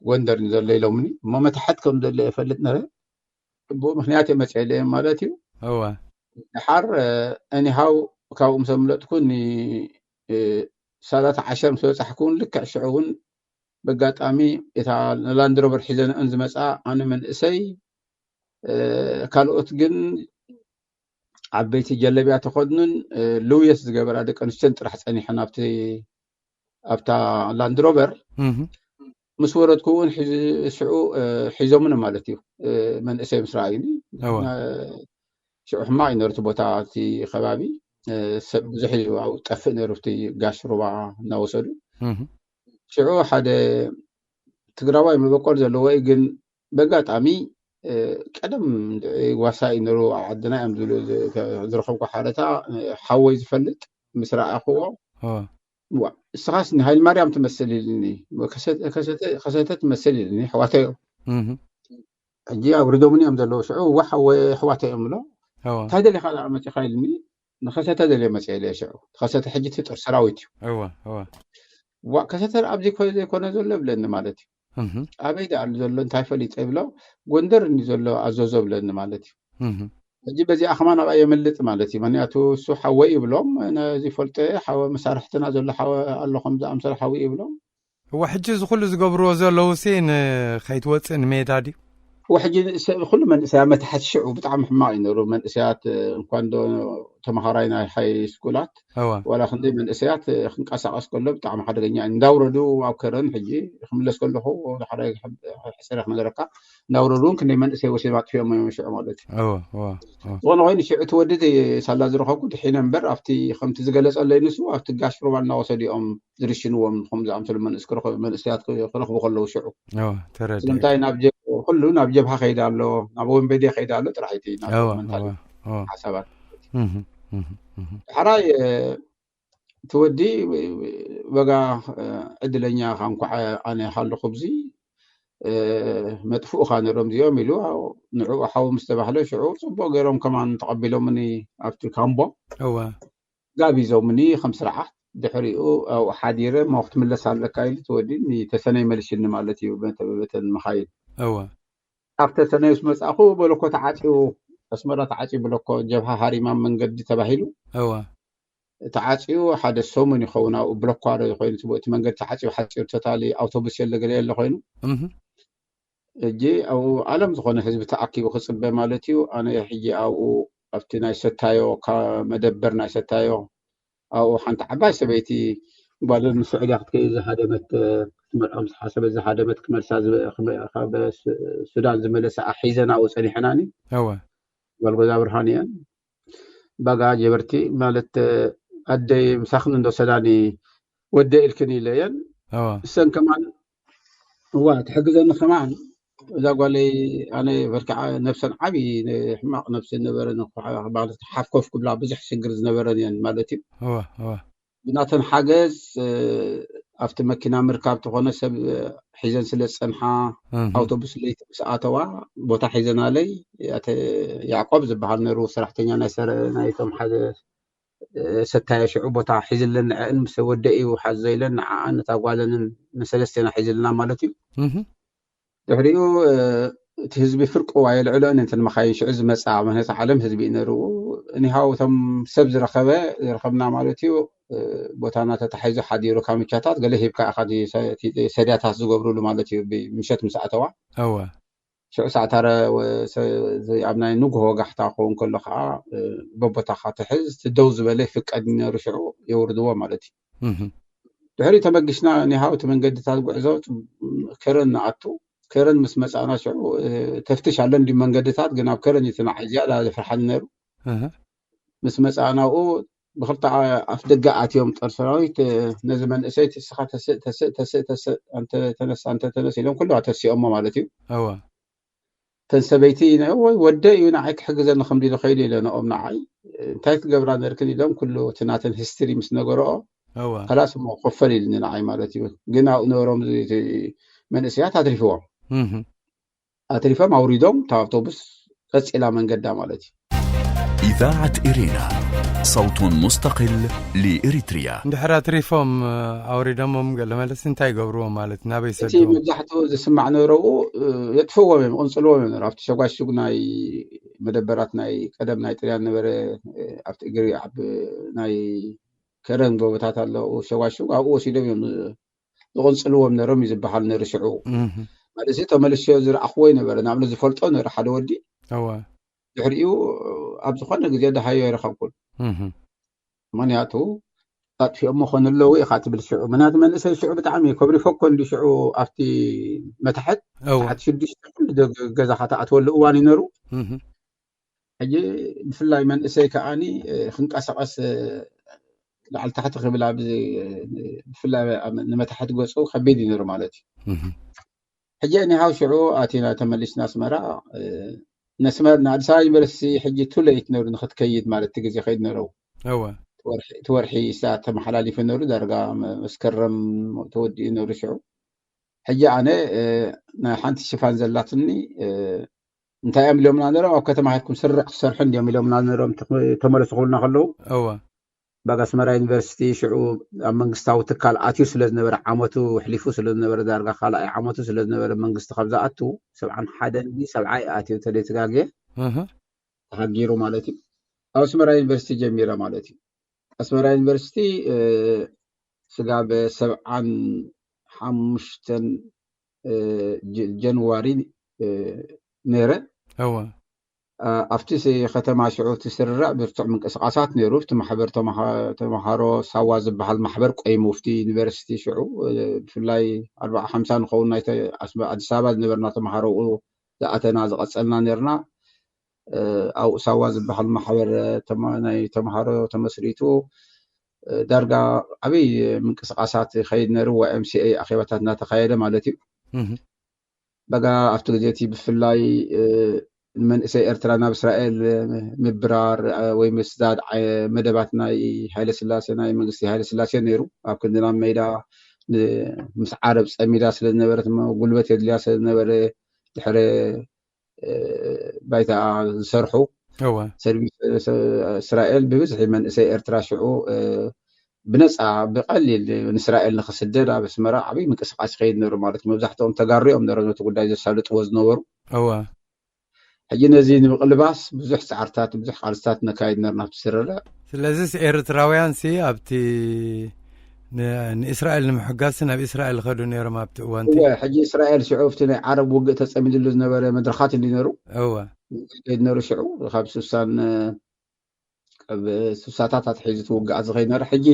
ጎንደር እንዲ ዘሎ ኢሎምኒ እሞ መታሕት ከም ዘሎ የፈልጥ ነረ። ጽቡቕ ምኽንያት እየ መጽኤ ኢለ ማለት እዩ። እወ ድሓር እኒሃው ካብኡ ምስ ኣምለጥኩ ን ሳላት ዓሸር ምስ በጻሕኩ እውን ልክዕ ሽዑ እውን በጋጣሚ እታ ላንድሮቨር ሒዘንኦን ዝመጻ ኣነ መንእሰይ ካልኦት ግን ዓበይቲ ጀለብያ ተኸድኑን ልውየት ዝገበራ ደቂ ኣንስትዮን ጥራሕ ጸኒሐን ኣብቲ ኣብታ ላንድሮቨር ምስ ወረድኩ እውን ሽዑ ሒዞምኒ ማለት እዩ። መንእሰይ ምስ ረኣዩኒ ሽዑ ሕማቕ እዩ ነሩ እቲ ቦታ እቲ ከባቢ ሰብ ብዙሕ እዩ ኣብኡ ጠፍእ ነሩ እቲ ጋሽ ሩባ እናወሰዱ ሽዑ ሓደ ትግራዋይ መበቆል ዘለዎ እዩ ግን በጋጣሚ ቀደም ጓሳ እዩ ነሩ ኣብ ዓድና እዮም ዝብሉ ዝረኸብኩ ሓረታ ሓወይ ዝፈልጥ ምስ ረኣኽዎ ዋ እስኻስ ንሃይል ማርያም ትመስል ኢልኒ ከሰተ ትመስል ኢልኒ ኣሕዋተዮ ሕጂ ኣብ ርዶምኒ እዮም ዘለዉ ሽዑ ዋ ሓወ ኣሕዋተ እዮም ብሎ እንታይ ደሊኻ ደኣ መፂኻ ኢልኒ ንኸሰተ ደልየ መፅአ ኢለ ሽዑ ከሰተ ሕጂ እቲ ጦር ሰራዊት እዩ ዋ ከሰተ ኣብዚ ዘይኮነ ዘሎ ብለኒ ማለት እዩ ኣበይ ደኣ ኣሎ ዘሎ እንታይ ፈሊጠ ይብሎ ጎንደር እኒ ዘሎ ኣዘዞ ብለኒ ማለት እዩ ሕጂ በዚኣ ከማን ኣብኣ የምልጥ ማለት እዩ ምክንያቱ እሱ ሓወይ ይብሎም ነዚ ፈልጦ ሓወ መሳርሕትና ዘሎ ሓወ ኣሎ ከም ዝኣምሰለ ሓዊ ይብሎም እዋ ሕጂ እዚ ኩሉ ዝገብርዎ ዘለዉ ሲ ንኸይትወፅእ ንሜዳ ድዩ እዋ ሕጂ ኩሉ መንእሰያ መታሕቲ ሽዑ ብጣዕሚ ሕማቕ እዩ ነሩ መንእሰያት እንኳን ዶ ተመሃራይ ናይ ሃይ ስኩላት ዋላ ክንደይ መንእሰያት ክንቀሳቀስ ከሎ ብጣዕሚ ሓደገኛ እዩ እንዳውረዱ ኣብ ከረን ሕጂ ክምለስ ከለኹ ሓደ ሕሰረ ክነገረካ እንዳውረዱ እውን ክንደይ መንእሰይ ወሲዶም ኣጥፊኦም እዮም ሽዑ ማለት እዩ ዝኾነ ኮይኑ ሽዑ ትወድድ ሳላ ዝረኸብኩ ድሒነ እምበር ኣብቲ ከምቲ ዝገለፀለይ ንሱ ኣብቲ ጋሽ ሩባ እናወሰዱ እዮም ዝርሽንዎም ከም ዝኣምሰሉ መንእስ ክረኽቡ መንእሰያት ክረኽቡ ከለዉ ሽዑ ስለምንታይ ናብ ኩሉ ናብ ጀብሃ ከይዳ ኣሎ ናብ ወንበዴ ከይዳ ኣሎ ጥራሕ እቲ ሓሳባት ሓራይ እቲ ወዲ በጋ ዕድለኛ እንኳዕ ኣነ ሃለኹ ብዚ መጥፍኡኻ ነሮም እዚኦም ኢሉ ንዕኡ ሓው ምስ ተባህለ ሽዑ ፅቡቅ ገይሮም ከማን ተቐቢሎምኒ ኣብቲ ካምቦ ጋቢዞምኒ ከም ስርዓት ድሕሪኡ ኣብኡ ሓዲረ እሞ ክትምለስ ኣለካ ኢሉ እቲ ወዲ ንተሰነይ መልሽኒ ማለት እዩ በተን መኻይን እወ ኣብ ተሰነይ ምስ መጻእኩ በለኮ ተዓጽዩ ኣስመራ ተዓጽዩ ብለኮ ጀብሃ ሃሪማ መንገዲ ተባሂሉ እወ ተዓጽዩ ሓደ ሰሙን ይኸውን ኣብኡ ብለኮ ዶ ኮይኑ እቲ መንገዲ ተዓጽዩ ሓጺሩ ተታሊ ኣውቶቡስ የለ ገለ የለ ኮይኑ እህ ሕጂ ኣብኡ ዓለም ዝኾነ ህዝቢ ተኣኪቡ ክፅበ ማለት እዩ ኣነ ሕጂ ኣብኡ ኣብቲ ናይ ሰታዮ መደበር ናይ ሰታዮ ኣብኡ ሓንቲ ዓባይ ሰበይቲ ጓለን ምስ ስዑድያ ክትከይድ ዝሃደመት ክትመርዖም ዝሓሰበት ዝሃደመት ክመልሳ ካብ ሱዳን ዝመለሰኣ ሒዘን ኣብኡ ፀኒሐናኒ ጓል ጎዛ ብርሃን እየን ባጋ ጀበርቲ ማለት ኣደይ ምሳኽን እንዶ ሰዳኒ ወደ ኢልክን ኢለየን እሰን ከማን እዋ ትሕግዘኒ ከማን እዛ ጓለይ ኣነ በርክዓ ነብሰን ዓብዪ ሕማቕ ነብሲ ነበረ ማለት ሓፍኮፍ ክብላ ብዙሕ ሽግር ዝነበረን እየን ማለት እዩ ብናተን ሓገዝ ኣብቲ መኪና ምርካብ ተኾነ ሰብ ሒዘን ስለ ዝፀንሓ ኣውቶቡስ ለይቲ ምስ ኣተዋ ቦታ ሒዘናለይ ያዕቆብ ዝበሃል ነሩ ሰራሕተኛ ናይቶም ሓደ ሰታየ ሽዑ ቦታ ሒዝለን ንዐእን ምስ ወደ እዩ ሓዞ ኢለን ንዓኣን እታ ጓለንን ንሰለስቴና ሒዝልና ማለት እዩ ድሕሪኡ እቲ ህዝቢ ፍርቁ ኣየልዕሎን እንትን መኻይን ሽዑ ዝመፃ ምህነቲ ዓለም ህዝቢ እዩ ነርኡ እኒሃው እቶም ሰብ ዝረኸበ ዝረኸብና ማለት እዩ ቦታና ተታሒዙ ሓዲሩ ካምቻታት ገለ ሂብካ ኢኻ ሰድያታት ዝገብሩሉ ማለት እዩ ምሸት ምስ ኣተዋ እወ ሽዑ ሰዓት ኣረ ኣብ ናይ ንጉሆ ወጋሕታ ክኸውን ከሎ ከዓ በቦታካ ትሕዝ እቲ ደው ዝበለ ይፍቀድ ነሩ ሽዑ የውርድዎ ማለት እዩ ድሕሪ ተመጊስና ኒሃው እቲ መንገድታት ጉዕዞ ከረን ንኣቱ ከረን ምስ መፃእና ሽዑ ተፍትሽ ኣሎ እንዲ መንገድታት ግን ኣብ ከረን እዩ እቲ ንዓይ ዝያዳ ዘፍርሓኒ ነሩ ምስ መፃእናኡ ብክልተ ኣፍ ደገ ኣትዮም ጦር ሰራዊት ነዚ መንእሰይ እስኻ ተስእ ተስእ ተስእ ተስእ ተነሳ እንተተነስ ኢሎም ኩሉ ተሲኦሞ ማለት እዩ እወ እተን ሰበይቲ ወይ ወደ እዩ ንዓይ ክሕግዘኒ ከምዚ ኢሉ ከይዱ ኢለ ንኦም ንዓይ እንታይ ትገብራ ነርክን ኢሎም ኩሉ እቲ ናተን ሂስትሪ ምስ ነገርኦ እወ ከላስ እሞ ክፈል ኢልኒ ንዓይ ማለት እዩ ግን ኣብኡ ነበሮም መንእሰያት ኣትሪፍዎም እህ ኣትሪፎም ኣውሪዶም እታ ኣውቶቡስ ቀፂላ መንገዳ ማለት እዩ إذاعة إرينا، صوت مستقل لإريتريا. እንድሕር ኣትሪፎም ኣውሪዶሞም ገለ ማለት እንታይ ይገብርዎ ማለት ናበይ እቲ ሰድዎም? መብዛሕትኡ ዝስማዕ ነረኡ የጥፍዎም እዮም፣ ቅንፅልዎም እዮም ነሩ ኣብቲ ሸጓሽጉ ናይ መደበራት ናይ ቀደም ናይ ጥልያን ነበረ። ኣብቲ እግሪ ኣብ ናይ ከረን ጎቦታት ኣለዉ ሸጓሽጉ ኣብኡ ወሲዶም እዮም ዝቕንፅልዎም ነሮም እዩ ዝበሃል ነሩ ሽዑ። እህ፣ ማለት እዚ ተመልሶ ዝረኣኽዎ ይነበረ ንኣብነት ዝፈልጦ ነሩ ሓደ ወዲ እወ ድሕሪኡ ኣብ ዝኾነ ግዜ ደሃዮ ኣይረኸብኩን። እህ፣ ምክንያቱ ኣጥፊኦሞ ኮን ኣለዉ ኢኻ ትብል ሽዑ ምክንያቱ መንእሰይ ሽዑ ብጣዕሚ ከብሪፎ ኮ እንዲ ሽዑ ኣብቲ መታሕት እወ ሰዓት ሽዱሽተ ኩሉ ደ- ገዛኻ ትኣትወሉ እዋን እዩ ነሩ። እህ፣ ሕጂ ብፍላይ መንእሰይ ከዓኒ እ፣ ክንቀሳቐስ እ፣ ላዕሊ ታሕቲ ክብል ኣብ ብፍላይ ኣብ ንመታሕት ገፁ ከቢድ እዩ ነሩ ማለት እዩ። እህ፣ ሕጂ ኒሃው ሽዑ ኣቲና ተመሊስና ኣስመራ እ፣ ነስመር ንኣዲስ ኣበባ ዩኒቨርሲቲ ሕጂ ቱ ለይት ነሩ ንክትከይድ ማለት እቲ ግዜ ከይድ ነረው እወ እቲ ወርሒ እሳ ተመሓላሊፉ ነሩ ዳርጋ መ- መስከረም ተወዲኡ ነሩ ሽዑ። ሕጂ ኣነ እ፣ ናይ ሓንቲ ሽፋን ዘላትኒ እ፣ እንታይ እዮም ኢሎምና ነሮም ኣብ ከተማ ሄድኩም ስርዕ ክትሰርሑ እንዲዮም ኢሎምና ነሮም ተመለሱ ክብሉና ከለዉ እወ ባጋ ኣስመራ ዩኒቨርሲቲ ሽዑ ኣብ መንግስታዊ ትካል ኣትዩ ስለ ዝነበረ ዓመቱ ኣሕሊፉ ስለ ዝነበረ ዳርጋ ካልኣይ ዓመቱ ስለ ዝነበረ መንግስቲ ካብ ዝኣቱ ሰብዓን ሓደን ድዩ ሰብዓይ ኣትዩ ተደይተጋግየ እህ፣ ተሃጊሩ ማለት እዩ። ኣብ ኣስመራ ዩኒቨርሲቲ ጀሚረ ማለት እዩ። ኣስመራ ዩኒቨርሲቲ እ፣ ስጋብ ሰብዓን ሓሙሽተን እ፣ ጀ- ጀንዋሪ እ፣ ነይረ። እወ እ፣ ኣብቲ ሲ- ከተማ ሽዑ እቲ ስርርዕ ብርቱዕ ምንቅስቃሳት ነይሩ። እቲ ማሕበር ተምሃ- ተምሃሮ ሳዋ ዝበሃል ማሕበር ቆይሙ ኣብቲ ዩኒቨርሲቲ ሽዑ እ፣ ብፍላይ ኣርባዓ ሓምሳ ንኸውን ናይ ተ- ኣስመ- ኣዲስ ኣበባ ዝነበርና ተምሃሮ ኣብኡ ዝኣተና ዝቐጸልና ነርና። እ፣ ኣብኡ ሳዋ ዝበሃል ማሕበር እ፣ ተማ- ናይ ተምሃሮ ተመስሪቱ እ፣ ዳርጋ ዓብይ ምንቅስቃሳት ይኸይድ ነሩ። ዋይ ኤም ሲ ኤ ኣኼባታት እናተኻየደ ማለት እዩ። እህ፣ በጋ ኣብቲ ግዜ እቲ ብፍላይ እ፣ ንመንእሰይ ኤርትራ ናብ እስራኤል እ፣ ምብራር እ፣ ወይ ምስዳድ ዓ- መደባት ናይ ሃይለ ስላሴ ናይ መንግስቲ ሃይለ ስላሴ ነይሩ። ኣብ ክንዲ ናብ ሜዳ ን- ምስ ዓረብ ጸሚዳ ስለ ዝነበረት እሞ ጉልበት የድልያ ስለ ዝነበረ ድሕሪ እ፣ ባይታ ዝሰርሑ እወ ሰርቪስ እ፣ እስራኤል ብብዝሒ መንእሰይ ኤርትራ ሽዑ እ፣ ብነፃ ብቀሊል ንእስራኤል ንክስደድ ኣብ ኣስመራ ዓብይ ምንቅስቃስ ይኸይድ ነሩ ማለት እዩ። መብዛሕትኦም ተጋሩ እዮም ነሮም ነቲ ጉዳይ ዘሳልጥዎ ዝነበሩ። እወ ሕጂ ነዚ ንምቅልባስ ብዙሕ ፃዕርታት ብዙሕ ቃልስታት ነካይድ ነርና ኣብቲ ስርርዕ። ስለዚስ ኤርትራውያን ሲ ኣብቲ ን- ንእስራኤል ንምሕጋዝ ናብ እስራኤል ከዱ ነይሮም ኣብቲ እዋንቲ እወ ሕጂ እስራኤል ሽዑ ኣብቲ ናይ ዓረብ ውግእ ተፀሚድሉ ዝነበረ መድረኻት እንዲ ነሩ እወ ከይድ ነሩ ሽዑ ካብ ስሳን ካብ ስሳታት ኣትሒዙ ትውግኣ ዝኸይድ ነሩ። ሕጂ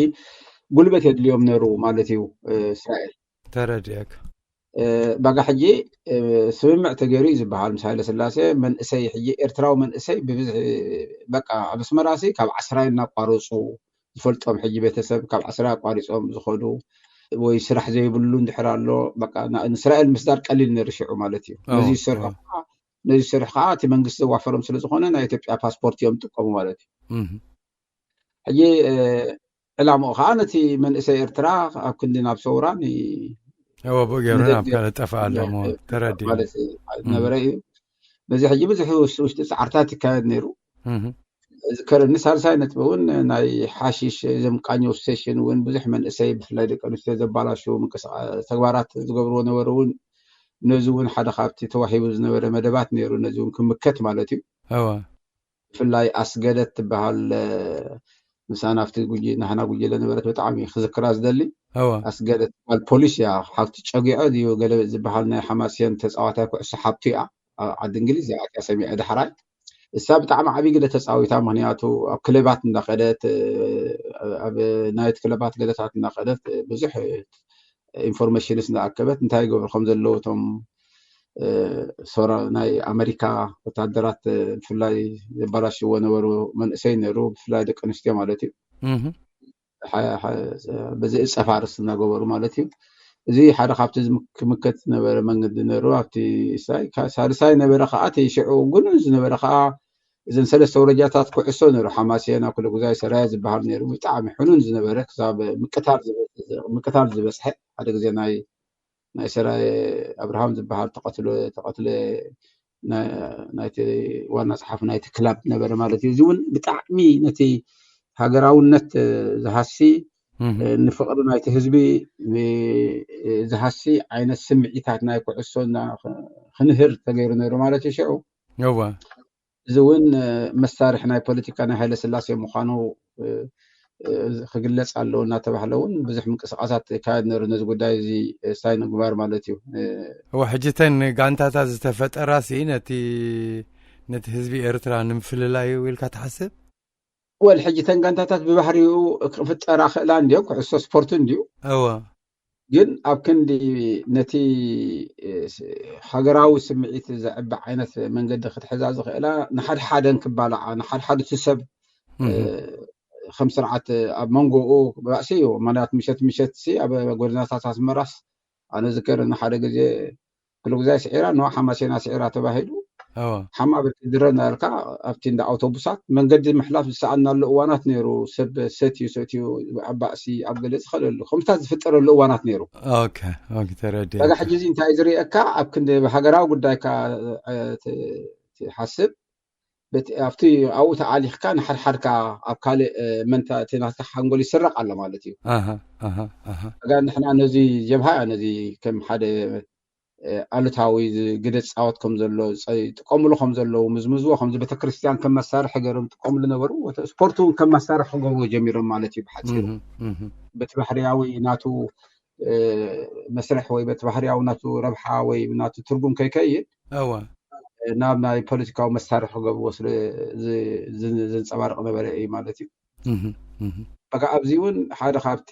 ጉልበት የድልዮም ነሩ ማለት እዩ እ፣ እስራኤል ተረድኤካ እ፣ ባጋ ሕጂ እ፣ ስምምዕ ተገይሩ እዩ ዝበሃል ምስ ሃይለ ስላሴ መንእሰይ ሕጂ ኤርትራዊ መንእሰይ ብብዝሒ በቃ ኣብ ኣስመራ ሲ ካብ ዓስራይ እናቋረፁ ዝፈልጦም ሕጂ ቤተሰብ ካብ ዓስራይ ኣቋሪፆም ዝኸዱ ወይ ስራሕ ዘይብሉ እንድሕር ኣሎ በቃ ና- ንእስራኤል ምስዳር ቀሊል ነሩ ሽዑ ማለት እዩ። ኦ፣ ነዚ ዝሰርሑ ኦ። ከዓ ነዚ ዝሰርሑ ከዓ እቲ መንግስቲ ዘዋፈሮም ስለ ዝኾነ ናይ ኢትዮጵያ ፓስፖርት እዮም ዝጥቀሙ ማለት እዩ። እህ፣ ሕጂ እ፣ ዕላምኡ ከዓ ነቲ መንእሰይ ኤርትራ ኣብ ክንዲ ናብ ሰውራ ን- እወ ብኡ ገይሩ ናብ ንደገ- ካልእ ጠፍኣ ኣለዎ። ተረዲኡ ማለት ነበረ እዩ። በዚ ሕጂ ብዙሕ ውስ- ውሽጢ ፃዕርታት ይካየድ ነይሩ። እህ፣ ዝከረኒ ሳልሳይ ነጥቢ እውን ናይ ሓሽሽ ዘምቃኘው ስቴሽን እውን ብዙሕ መንእሰይ ብፍላይ ደቂ ኣንስትዮ ዘባላሹ ምንቅስቃ- ተግባራት ዝገብርዎ ነበሩ እውን ነዚ እውን ሓደ ካብቲ ተዋሂቡ ዝነበረ መደባት ነይሩ። ነዚ እውን ክምከት ማለት እዩ። እወ ብፍላይ ኣስገደት ትበሃል እ፣ ምሳና ኣብቲ ጉጂ ናህና ጉጅለ ነበረት ብጣዕሚ ክዝክራ ዝደሊ እወ ኣስገደት ትበሃል ፖሊስ እያ። ሓብቲ ጨጊዖ ድዩ ገለ ዝበሃል ናይ ሓማስየን ተፃዋታይ ኩዕሶ ሓብቱ እያ። ኣብ ዓዲ እንግሊዝ እያ ኣትያ ሰሚዐ ዳሕራይ እሳ ብጣዕሚ ዓብዪ ግደ ተፃዊታ። ምክንያቱ ኣብ ክለባት እንዳኸደት እ፣ ኣብ ናይት ክለባት ገለታት እንዳኸደት እ፣ ብዙሕ ኢንፎርሜሽንስ እንዳኣከበት እንታይ ይገብሩ ከም ዘለዉ እቶም እ፣ ሶራ ናይ ኣመሪካ ወታደራት እ፣ ብፍላይ ዘባላሽዎ ነበሩ መንእሰይ ነይሩ ብፍላይ ደቂ ኣንስትዮ ማለት እዩ። እህ፣ ሓ- ሓ- በዚ እፀፋርስ እናገበሩ ማለት እዩ። እዚ ሓደ ካብቲ ዝም- ክምከት ዝነበረ መንገዲ ነይሩ ኣብቲ ሳይ ካ- ሳልሳይ ነበረ ከዓ እቲ ሽዑ ግኑን ዝነበረ ከዓ እዘን ሰለስተ ወረጃታት ኩዕሶ ነይሩ ሓማሴን ኣኩለጉዛይ ሰራየ ዝበሃል ነይሩ ብጣዕሚ ሕኑን ዝነበረ ክሳብ ምቅታል ዝበ- ምቅታል ዝበፅሐ ሓደ ግዜ ናይ ናይ ሰራየ ኣብርሃም ዝበሃል ተቐትሎ ተቐትለ ናይቲ ዋና ጸሓፊ ናይቲ ክላብ ነበረ ማለት እዩ። እዚ እውን ብጣዕሚ ነቲ ሃገራውነት ዝሃሲ፣ ንፍቕሪ ናይቲ ህዝቢ ዝሃሲ ዓይነት ስምዒታት ናይ ኩዕሶ ክንህር ተገይሩ ነይሩ ማለት እዩ። ሽዑ እወ እዚ እውን መሳርሒ ናይ ፖለቲካ ናይ ሃይለ ስላሴ ምዃኑ ክግለጽ ኣለዎ እናተባህለ እውን ብዙሕ ምንቅስቃሳት ይካየድ ነሩ ነዚ ጉዳይ እዚ ሳይ ንግባር ማለት እዩ። እወ ሕጂ ተን ጋንታታት ዝተፈጠራ ሲ ነቲ ነቲ ህዝቢ ኤርትራ ንምፍልላይ እዩ ኢልካ ትሓስብ? ወል ሕጂ ተን ጋንታታት ብባህሪኡ ክፍጠራ ክእላ እንዲዮ፣ ኩዕሶ ስፖርት እንዲዩ። እወ ግን ኣብ ክንዲ ነቲ ሃገራዊ ስምዒት ዘዕቢ ዓይነት መንገዲ ክትሕዛ ዝኽእላ ንሓድሓደን ክባላዓ ንሓድሓደ እቲ ሰብ ከም ስርዓት ኣብ መንጎኡ ባእሲ እዩ። ማለት ምሸት ምሸት ሲ ኣብ ጎደናታት ኣስመራስ ኣነ ዝከር ሓደ ግዜ ክሉ ግዜ ስዒራ ኖ ሓማሴና ስዒራ ተባሂሉ ሓማ ብትድረ እናበልካ ኣብቲ እንዳ ኣውቶቡሳት መንገዲ ምሕላፍ ዝሰኣናሉ እዋናት ነይሩ። ሰብ ሰትዩ ሰትዩ ኣብ ባእሲ ኣብ ገለ ዝኸለሉ ከምታት ዝፍጠረሉ እዋናት ነይሩ። ተረዲ በጋ ሕጂ እዚ እንታይ ዝርእየካ ኣብ ክንዲ ሃገራዊ ጉዳይካ ትሓስብ ኣብቲ ኣብኡ ተኣሊኽካ ንሓድሓድካ ኣብ ካልእ መንታ እቲ ናትካ ሓንጎል ይስረቕ ኣሎ ማለት እዩ። ጋ ንሕና ነዚ ጀብሃ ነዚ ከም ሓደ ኣሉታዊ ግደ ዝፃወት ከም ዘሎ ይጥቀምሉ ከም ዘለዉ ምዝምዝዎ ከምዚ ቤተክርስትያን ከም መሳርሒ ገይሮም ይጥቀምሉ ነበሩ። ስፖርት እውን ከም መሳርሒ ክገብርዎ ጀሚሮም ማለት እዩ። ብሓፂሩ በቲ ባህርያዊ ናቱ መስርሕ ወይ በቲ ባህርያዊ ናቱ ረብሓ ወይ ናቱ ትርጉም ከይከይድ እወ ናብ ናይ ፖለቲካዊ መሳርሒ ክገብርዎ ስለ ዘንፀባርቕ ነበረ እዩ ማለት እዩ። በቃ ኣብዚ እውን ሓደ ካብቲ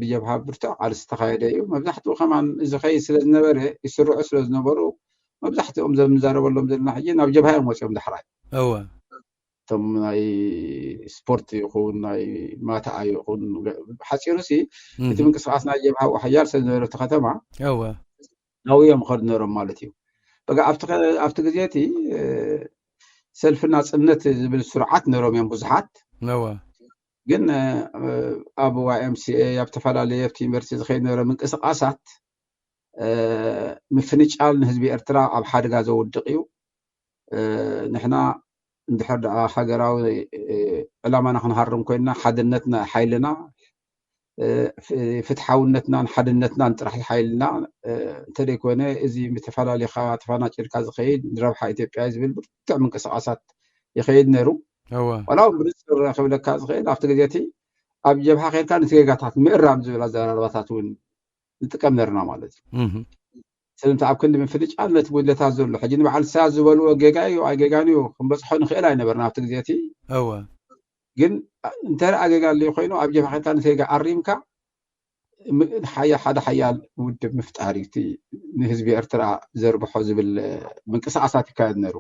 ብጀብሃ ብርቱዕ ቃልሲ ዝተኻየደ እዩ። መብዛሕትኡ ከማን እዚ ኸይድ ስለ ዝነበረ ይስርዑ ስለ ዝነበሩ መብዛሕትኦም ዘንዛረበሎም ዘለና ሕጂ ናብ ጀብሃ እዮም ወፂኦም ዳሕራይ እወ እቶም ናይ ስፖርት ይኹን ናይ ማታኣ ይኹን ሓፂሩ ሲ እቲ ምንቅስቃስ ናይ ጀብሃ ሓያል ስለ ዝነበረ እቲ ከተማ እወ ናብኡ እዮም ኸዱ ነሮም ማለት እዩ። በቃ ኣብቲ ግዜ እቲ ሰልፊ ናፅነት ዝብል ስርዓት ነሮም እዮም ብዙሓት እወ ግን ኣብ ዋይኤምሲኤ ኣብ ዝተፈላለየ ኣብቲ ዩኒቨርሲቲ ዝኸይድ ነበረ ምንቅስቃሳት ምፍንጫል ንህዝቢ ኤርትራ ኣብ ሓደጋ ዘውድቕ እዩ። ንሕና እንድሕር ደኣ ሃገራዊ ዕላማና ክንሃርም ኮይንና ሓድነትና ሓይልና ፍትሓውነትናን ሓድነትናን ጥራሕ ሓይልና እንተደይኮነ እዚ ምተፈላለኻ ተፈናጭልካ ዝኸይድ ንረብሓ ኢትዮጵያ ዝብል ብርትዕ ምንቅስቃሳት ይኸይድ ነይሩ። ዋላ እውን ብንፅር ክብለካ ዝኽእል ኣብቲ ግዜ እቲ ኣብ ጀብሃ ከይድካ ንትጌጋታት ምእራም ዝብል ኣዘራርባታት እውን ንጥቀም ነርና ማለት እዩ። ስለምንታይ ኣብ ክንዲ ምፍልጫል ነቲ ጉድለታት ዘሎ ሕጂ ንበዓል ኢሳያስ ዝበልዎ ጌጋ እዩ ኣይጌጋን እዩ ክንበፅሖ ንኽእል ኣይነበርና ኣብቲ ግዜ እቲ እወ ግን እንተ ደኣ ጌጋ ኣለዩ ኮይኑ ኣብ ጀብሃ ከይድካ ንጌጋ ኣሪምካ ሓደ ሓያል ውድብ ምፍጣር እዩ እቲ ንህዝቢ ኤርትራ ዘርብሖ ዝብል ምንቅስቃሳት ይካየድ ነይሩ።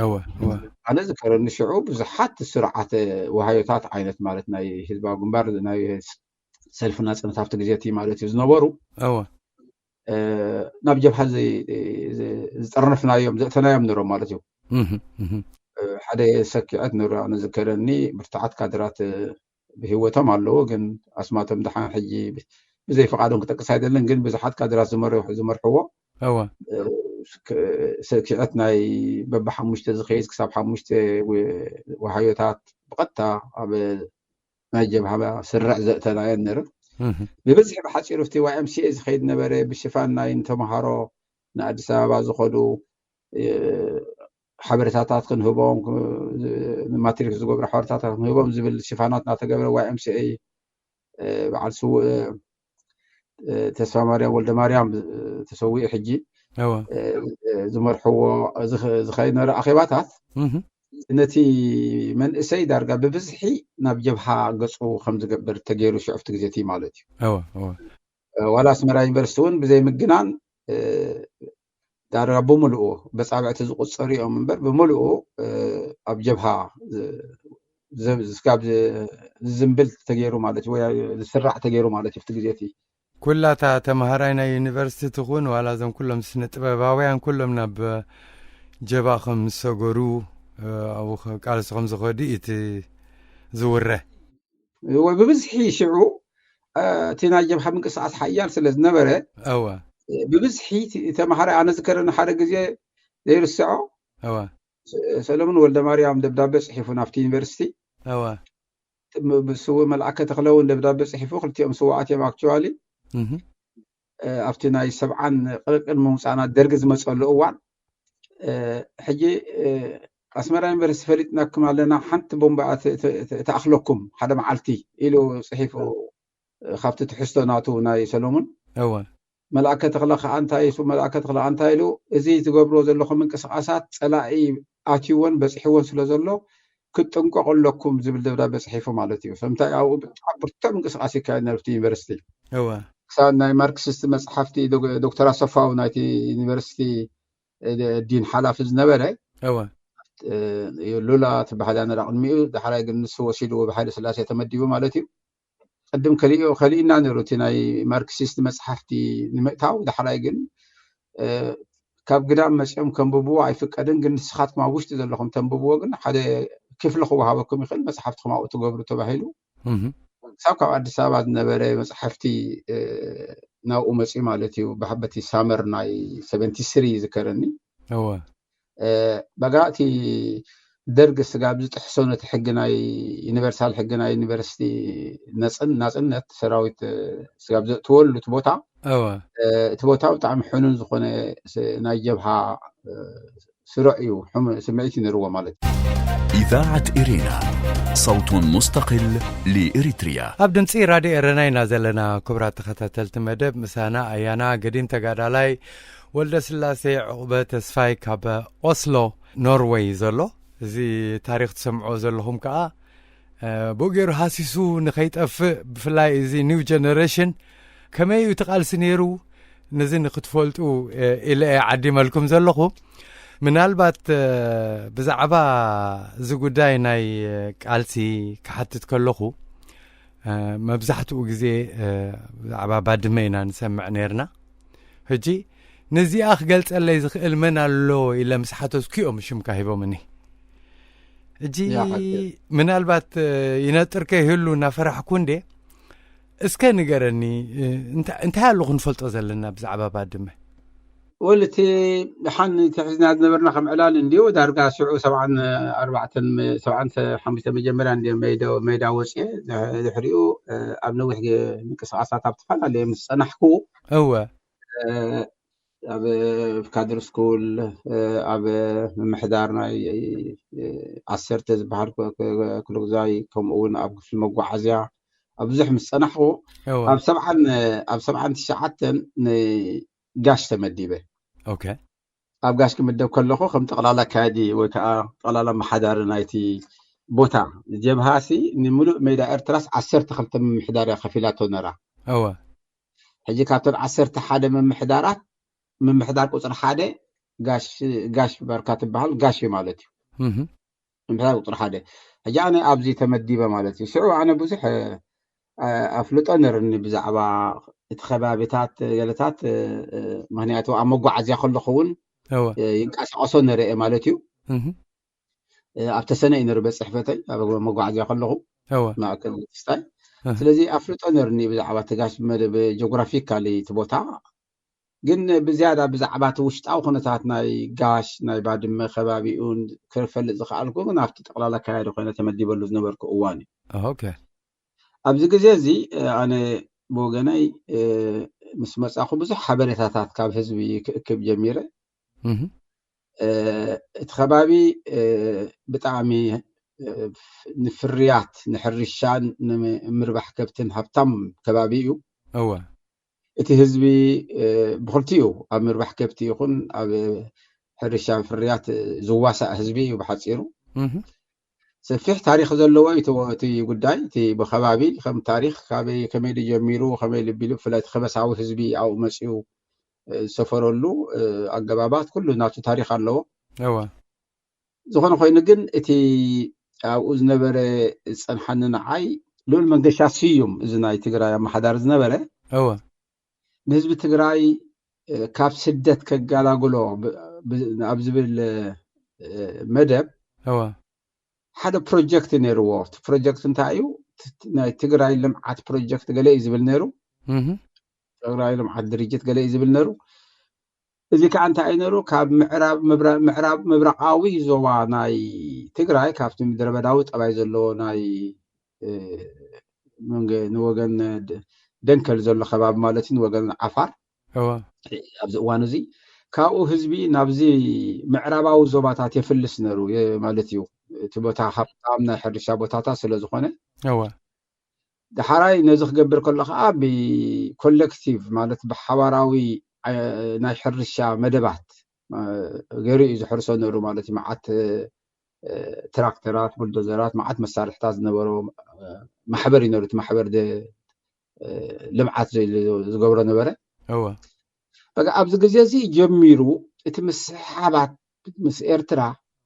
እወ እወ ኣነ ዝከረኒ ሽዑ ብዙሓት ስርዓት ወሃዮታት ዓይነት ማለት ናይ ህዝባዊ ግንባር ናይ ሰልፊ ናፅነት ኣብቲ ግዜ እቲ ማለት እዩ ዝነበሩ እወ ናብ ጀብሃ ዝጠርነፍናዮም ዘእተናዮም ነሮም ማለት እዩ። ሓደ ሰኪዐት ነሩ ኣነ ዝከረኒ ብርቱዓት ካድራት ብህይወቶም ኣለዉ ግን ኣስማቶም ደሓን ሕጂ ብዘይ ፍቓዶም ክጠቅስ ኣይደልን ግን ብዙሓት ካድራት ዝመርሕዎ እወ ሰኪዐት ናይ በብሓሙሽተ ዝኸይድ ክሳብ ሓሙሽተ ወሃዮታት ብቐጥታ ኣብ ናይ ጀብሃ ስርዕ ዘእተናየን ነይሩ። ብብዝሒ ብሓፂሩ እቲ ዋይኤምሲኤ ዝኸይድ ነበረ ብሽፋን ናይ ንተምሃሮ ንኣዲስ ኣበባ ዝኸዱ ሓበሬታታት ክንህቦም ንማትሪክ ዝገብሩ ሓበሬታታት ክንህቦም ዝብል ሽፋናት እናተገብረ ዋይኤምሲኤ በዓል ስውእ ተስፋ ማርያም ወልደ ማርያም ተሰዊኡ ሕጂ ዝመርሕዎ ዝኸይድ ነበረ ኣኼባታት ነቲ መንእሰይ ዳርጋ ብብዝሒ ናብ ጀብሃ ገፁ ከም ዝገብር ተገይሩ ሽዑ ኣብቲ ግዜ እቲ ማለት እዩ። ዋላ ኣስመራ ዩኒቨርሲቲ እውን ብዘይ ምግናን ዳርጋ ብምልኡ በፃብዕቲ ዝቁፀሩ እዮም እምበር ብምልኡ ኣብ ጀብሃ ስጋብ ዝዝምብል ተገይሩ ማለት እዩ ወይ ዝስራዕ ተገይሩ ማለት እዩ። ኣብቲ ግዜ እቲ ኩላታ ተምሃራይ ናይ ዩኒቨርሲቲ ትኹን ዋላ እዞም ኩሎም ስነ ጥበባውያን ኩሎም ናብ ጀባ ከም ዝሰገሩ ኣብኡ ቃልሲ ከም ዝኸዱ እቲ ዝውረ ወይ ብብዝሒ ሽዑ እቲ ናይ ጀብሃ ምንቅስቃስ ሓያል ስለ ዝነበረ እወ ብብዝሒ ተምሃራይ ኣነ ዝከረኒ ሓደ ግዜ ዘይርስዖ ሰለሙን ወልደ ማርያም ደብዳቤ ጽሒፉ ናብቲ ዩኒቨርሲቲ። ስው መልኣከ ተኽለ እውን ደብዳቤ ጽሒፉ፣ ክልቲኦም ስውኣት እዮም። ኣክቹዋሊ ኣብቲ ናይ ሰብዓን ቅርቅን ምውፃእና ደርጊ ዝመፀሉ እዋን፣ ሕጂ ኣስመራ ዩኒቨርሲቲ ፈሊጥናኩም ኣለና፣ ሓንቲ ቦምባ ትኣኽለኩም ሓደ መዓልቲ ኢሉ ጽሒፉ። ካብቲ ትሕዝቶ ናቱ ናይ ሰሎሙን፣ እወ። መልኣከ ተኽለ ከኣ እንታይ፣ ሱ መልኣከ ተኽለ እንታይ ኢሉ፣ እዚ ትገብርዎ ዘለኹም ምንቅስቓሳት ጸላኢ ኣትይዎን በጺሕዎን ስለ ዘሎ፣ ክትጥንቀቑ ኣለኩም ዝብል ደብዳቤ ጽሒፉ ማለት እዩ። ሰምታይ ኣብኡ ብጣዕሚ ብርቱዕ ምንቅስቓስ ይካየድ ነርፍቲ ዩኒቨርሲቲ። እወ። ክሳብ ናይ ማርክሲስት መጽሓፍቲ ዶ-፣ ዶክተር ኣሰፋው ናይቲ ዩኒቨርሲቲ፣ እ፣ ዲን ሓላፊ ዝነበረ፣ እወ። እ፣ ሉላ ትበሃል እያ ነራ ቅድሚኡ። ዳሕራይ ግን ንሱ ወሲድዎ ብሃይለ ስላሴ ተመዲቡ ማለት እዩ። ቅድም ከሊኡ-፣ ከሊእና ነይሩ እቲ ናይ ማርክሲስት መጽሓፍቲ ንምእታው። ዳሕራይ ግን፣ እ፣ ካብ ግዳም መጺኦም ከንብብዎ ኣይፍቀድን፣ ግን ንስኻትኩም ኣብ ውሽጢ ዘለኹም ተንብብዎ፣ ግን ሓደ ክፍሊ ክወሃበኩም ይኽእል፣ መጽሓፍትኹም ኣብኡ ትገብሩ ተባሂሉ። እህ። ክሳብ ካብ ኣዲስ ኣበባ ዝነበረ መጽሓፍቲ፣ እ፣ ናብኡ መጺኡ ማለት እዩ። ብሓ-፣ በቲ ሳመር ናይ ሰቨንቲ ስሪ ይዝከረኒ። እወ። እ፣ በጋ እቲ ደርግ ስጋብ ዝጥሕሶ ነቲ ሕጊ ናይ ዩኒቨርሳል ሕጊ ናይ ዩኒቨርሲቲ ነጽን-፣ ናጽነት ሰራዊት፣ እ፣ ስጋብ ዘእትወሉ እቲ ቦታ፣ እወ። እ፣ እቲ ቦታ ብጣዕሚ ሕኑን ዝኾነ ስ-፣ ናይ ጀብሃ፣ እ፣ ስሩዕ እዩ፣ ሕሙ-፣ ስምዒት እዩ ነይርዎ ማለት እዩ። إذاعة إرينا، صوت مستقل لإريتريا. ኣብ ድምፂ ራድዮ ኤረና ኢና ዘለና። ክቡራት ተኸታተልቲ መደብ፣ ምሳና ኣያና ገዲም ተጋዳላይ ወልደ ስላሴ ዕቑበ ተስፋይ ካብ ኦስሎ ኖርወይ ዘሎ። እዚ ታሪኽ ትሰምዖ ዘለኹም ከኣ፣ እ፣ ብኡ ገይሩ ሃሲሱ ንኸይጠፍእ፣ ብፍላይ እዚ ኒው ጀነሬሽን ከመይ እዩ እቲ ቃልሲ ነይሩ፣ ነዚ ንክትፈልጡ፣ እ፣ ኢለ እየ ዓዲመልኩም ዘለኹ። ምናልባት፣ እ፣ ብዛዕባ እዚ ጉዳይ ናይ፣ እ፣ ቃልሲ ክሓትት ከለኹ፣ እ፣ መብዛሕትኡ ግዜ፣ እ፣ ብዛዕባ ባድመ ኢና ንሰምዕ ነይርና። ሕጂ ነዚኣ ክገልጸለይ ዝኽእል መን ኣሎ ኢለ ምስ ሓተትኩ እዮም ሽምካ ሂቦምኒ። ሕጂ ያ ሓቂ። ምናልባት፣ እ፣ ይነጥር ከይህሉ እናፈራሕኩ እንዴ፣ እስከ ንገረኒ፣ እ፣ እንታ-፣ እንታይ ኣሎ ክንፈልጦ ዘለና ብዛዕባ ባድመ? ወል፣ እቲ ደሓን ተሒዝና ዝነበርና ከም ዕላል እንድዩ፣ ዳርጋ ሽዑ ሰብዓን ኣርባዕተን፣ ሰብዓን ሓሙሽተ መጀመርያ እንድዩ ሜዳ፣ ሜዳ ወፅኤ። ድሕ-፣ ድሕሪኡ፣ እ፣ ኣብ ነዊሕ ግ-፣ ምንቅስቓሳት ኣብ ዝተፈላለየ ምስ ጸናሕኩ፣ እወ። እ፣ ኣብ ካድር ስኩል፣ እ፣ ኣብ ምምሕዳር ናይ፣ እ፣ ዓሰርተ ዝበሃል ኮ-፣ ኮ-፣ ክፍለ ግዛይ፣ ከምኡ እውን ኣብ ክፍሊ መጓዓዝያ ኣብ ብዙሕ ምስ ጸናሕኩ፣ እወ። ኣብ ሰብዓን፣ ኣብ ሰብዓን ትሽዓተን ንጋሽ ተመዲበ። ኦኬ። ኣብ ጋሽ ክምደብ ከለኹ ከም ጠቕላላ ኣካያዲ ወይ ከዓ ጠቕላላ ኣመሓዳሪ ናይቲ ቦታ፣ ጀብሃሲ ንምሉእ ሜዳ ኤርትራስ ዓሰርተ ክልተ ምምሕዳር እያ ከፊላቶ ነራ። እወ። ሕጂ ካብተን ዓሰርተ ሓደ ምምሕዳራት፣ ምምሕዳር ቁጽሪ ሓደ ጋሽ፣ ጋሽ ባርካ ትበሃል፣ ጋሽ እዩ ማለት እዩ። እህ። ምምሕዳር ቁጽሪ ሓደ። ሕጂ ኣነ ኣብዚ ተመዲበ ማለት እዩ። ሽዑ ኣነ ብዙሕ፣ እ፣ ኣፍልጦ ነርኒ ብዛዕባ እቲ ከባቢታት፣ ገለታት፣ እ፣ እ፣ ምኽንያቱ ኣብ መጓዓዝያ ከለኹ እውን፣ እወ። እ፣ ይንቀሳቐሶ ነረ እየ ማለት እዩ። እህ። እ፣ ኣብ ተሰነ እዩ ነሩ ቤት ጽሕፈተይ፣ ኣብ መጓዓዝያ ከለኹ፣ እወ። ማእከል ስታይ። እህ። ስለዚ ኣፍልጦ ነርኒ ብዛዕባ እቲ ጋሽ መደብ ጂኦግራፊካሊ እቲ ቦታ። ግን ብዝያዳ ብዛዕባ እቲ ውሽጣዊ ኩነታት ናይ ጋሽ፣ ናይ ባድመ ከባቢኡን ክፈልጥ ዝኸኣልኩ ግን ኣብቲ ጠቕላላ ኣካያዲ ኮይነ ተመዲበሉ ዝነበርኩ እዋን እዩ። ኦኬ። ኣብዚ ግዜ እዚ፣ እ፣ ኣነ ብወገነይ፣ እ፣ ምስ መጻኹ ብዙሕ ሓበሬታታት ካብ ህዝቢ ክእክብ ጀሚረ። እህ። እ፣ እቲ ከባቢ፣ እ፣ ብጣዕሚ፣ እ፣ ንፍርያት፣ ንሕርሻን ንምርባሕ ከብትን ሃብታም ከባቢ እዩ። እወ። እቲ ህዝቢ፣ እ፣ ብኽልቲኡ ኣብ ምርባሕ ከብቲ ይኹን ኣብ ሕርሻ ፍርያት ዝዋሳእ ህዝቢ እዩ ብሓጺሩ። እህ። ሰፊሕ ታሪኽ ዘለዎ እዩ እቲ፣ እቲ ጉዳይ፣ እቲ ብኸባቢ ከም ታሪኽ ካበይ፣ ከመይ ጀሚሩ፣ ከመይ ልቢሉ፣ ብፍላይ እቲ ከበሳዊ ህዝቢ ኣብኡ መጺኡ፣ እ፣ ዝሰፈረሉ፣ እ፣ ኣገባባት ኩሉ ናቱ ታሪኽ ኣለዎ። እወ። ዝኾነ ኮይኑ ግን እቲ ኣብኡ ዝነበረ ዝጸንሓኒ ንዓይ ልኡል መንገሻ ስዩም፣ እዚ ናይ ትግራይ ኣመሓዳሪ ዝነበረ፣ እወ። ንህዝቢ ትግራይ፣ እ፣ ካብ ስደት ከገላግሎ ብ-፣ ብ-፣ ኣብ ዝብል፣ እ፣ መደብ እወ። ሓደ ፕሮጀክት ነይርዎ። እቲ ፕሮጀክት እንታይ እዩ? ት-፣ ናይ ትግራይ ልምዓት ፕሮጀክት ገለ እዩ ዝብል ነይሩ። እህ። ትግራይ ልምዓት ድርጅት ገለ እዩ ዝብል ነይሩ። እዚ ከዓ እንታይ እዩ ነሩ? ካብ ምዕራብ ምብራ- ምዕራብ ምብራቓዊ ዞባ ናይ ትግራይ፣ ካብቲ ምድረ በዳዊ ጠባይ ዘለዎ ናይ እ፣ መንገ- ንወገን ደ- ደንከል ዘሎ ከባቢ ማለት እዩ፣ ንወገን ዓፋር እወ ኣብዚ እዋን እዚ ካብኡ ህዝቢ ናብዚ ምዕራባዊ ዞባታት የፍልስ ነሩ የ- ማለት እዩ። እቲ ቦታ ሃብታም ናይ ሕርሻ ቦታታት ስለ ዝኾነ እወ ዳሕራይ ነዚ ክገብር ከሎ ከዓ ብኮሌክቲቭ ማለት ብሓባራዊ ዓ- ናይ ሕርሻ መደባት እ፣ ገይሩ እዩ ዝሕርሶ ነሩ ማለት እዩ። መዓት እ፣ ትራክተራት፣ ቡልዶዘራት፣ መዓት መሳርሕታት ዝነበሮ እ፣ ማሕበር እዩ ነሩ። እቲ ማሕበር ደ- እ፣ ልምዓት ዘ- ዝገብሮ ነበረ። እወ በቃ ኣብዚ ግዜ እዚ ጀሚሩ እቲ ምስሕሓባት ምስ ኤርትራ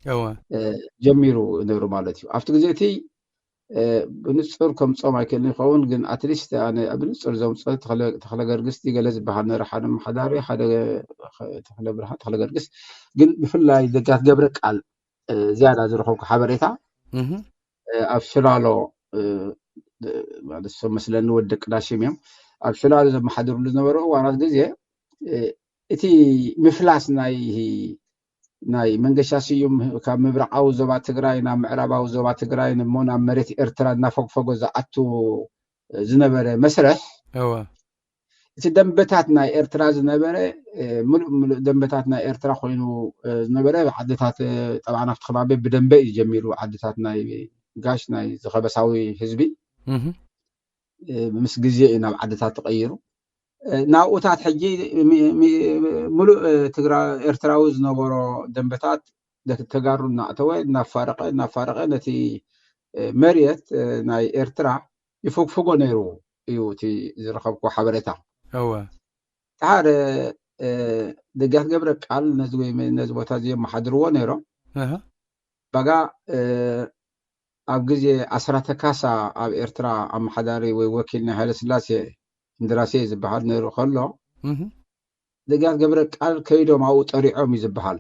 እወ እ፣ ጀሚሩ ነሩ ማለት እዩ። ኣብቲ ግዜ እቲ እ፣ ብንጹር ከምጾም ኣይክእልን ይኸውን፣ ግን ኣትሊስት ኣነ ብንጹር ዘምጾ ተኽለ ተኽለ ገርግስቲ ገለ ዝበሃል ነረ፣ ሓደ ኣመሓዳሪ፣ ሓደ ተኽለ ብርሃን፣ ተኽለ ገርግስ። ግን ብፍላይ ደጋት ገብረ ቃል እ፣ ዝያዳ ዝረኸብኩ ሓበሬታ እህ እ፣ ኣብ ሽላሎ እ፣ እ፣ ማለት ሰው መስለኒ ወዲ ቅዳሽም እዮም ኣብ ሽላሎ ዘመሓድርሉ ዝነበሩ እዋናት ግዜ እ፣ እቲ ምፍላስ ናይ ናይ መንገሻ ስዩም ካብ ምብራቓዊ ዞባ ትግራይ ናብ ምዕራባዊ ዞባ ትግራይ እሞ ናብ መሬት ኤርትራ እናፈግፈጎ ዝኣቱ ዝነበረ መስርሕ እወ እቲ ደንበታት ናይ ኤርትራ ዝነበረ እ፣ ምሉእ ምሉእ ደንበታት ናይ ኤርትራ ኮይኑ እ፣ ዝነበረ ዓድታት እ፣ ጠብዓ ናብቲ ከባቢ ብደንበ እዩ ጀሚሩ። ዓድታት ናይ ጋሽ ናይ ዝኸበሳዊ ህዝቢ እህ እ፣ ምስ ግዜ እዩ ናብ ዓድታት ተቐይሩ። እ፣ ናብኡታት ሕጂ ሚ- ሚ- ምሉእ እ፣ ትግራ ኤርትራዊ ዝነበሮ ደንበታት ደ- ተጋሩ እናእተወ እናፋረቐ እናፋረቐ ነቲ እ፣ መሬት እ፣ ናይ ኤርትራ ይፈግፍጎ ነይሩ እዩ እቲ ዝረኸብኩ ሓበሬታ። እወ ሓደ እ፣ ደጋት ገብረ ቃል ነዚ ወይ ነዚ ቦታ እዚ የመሓድርዎ ነይሮም። እህ ባጋ እ፣ ኣብ ግዜ ኣስራተ ካሳ ኣብ ኤርትራ ኣመሓዳሪ ወይ ወኪል ናይ ሃይለ ስላሴ እንድራሴ ዝበሃል ነይሩ ከሎ እህ ደጋት ገብረ ቃል ከይዶም ኣብኡ ጠሪዖም እዩ ዝበሃል።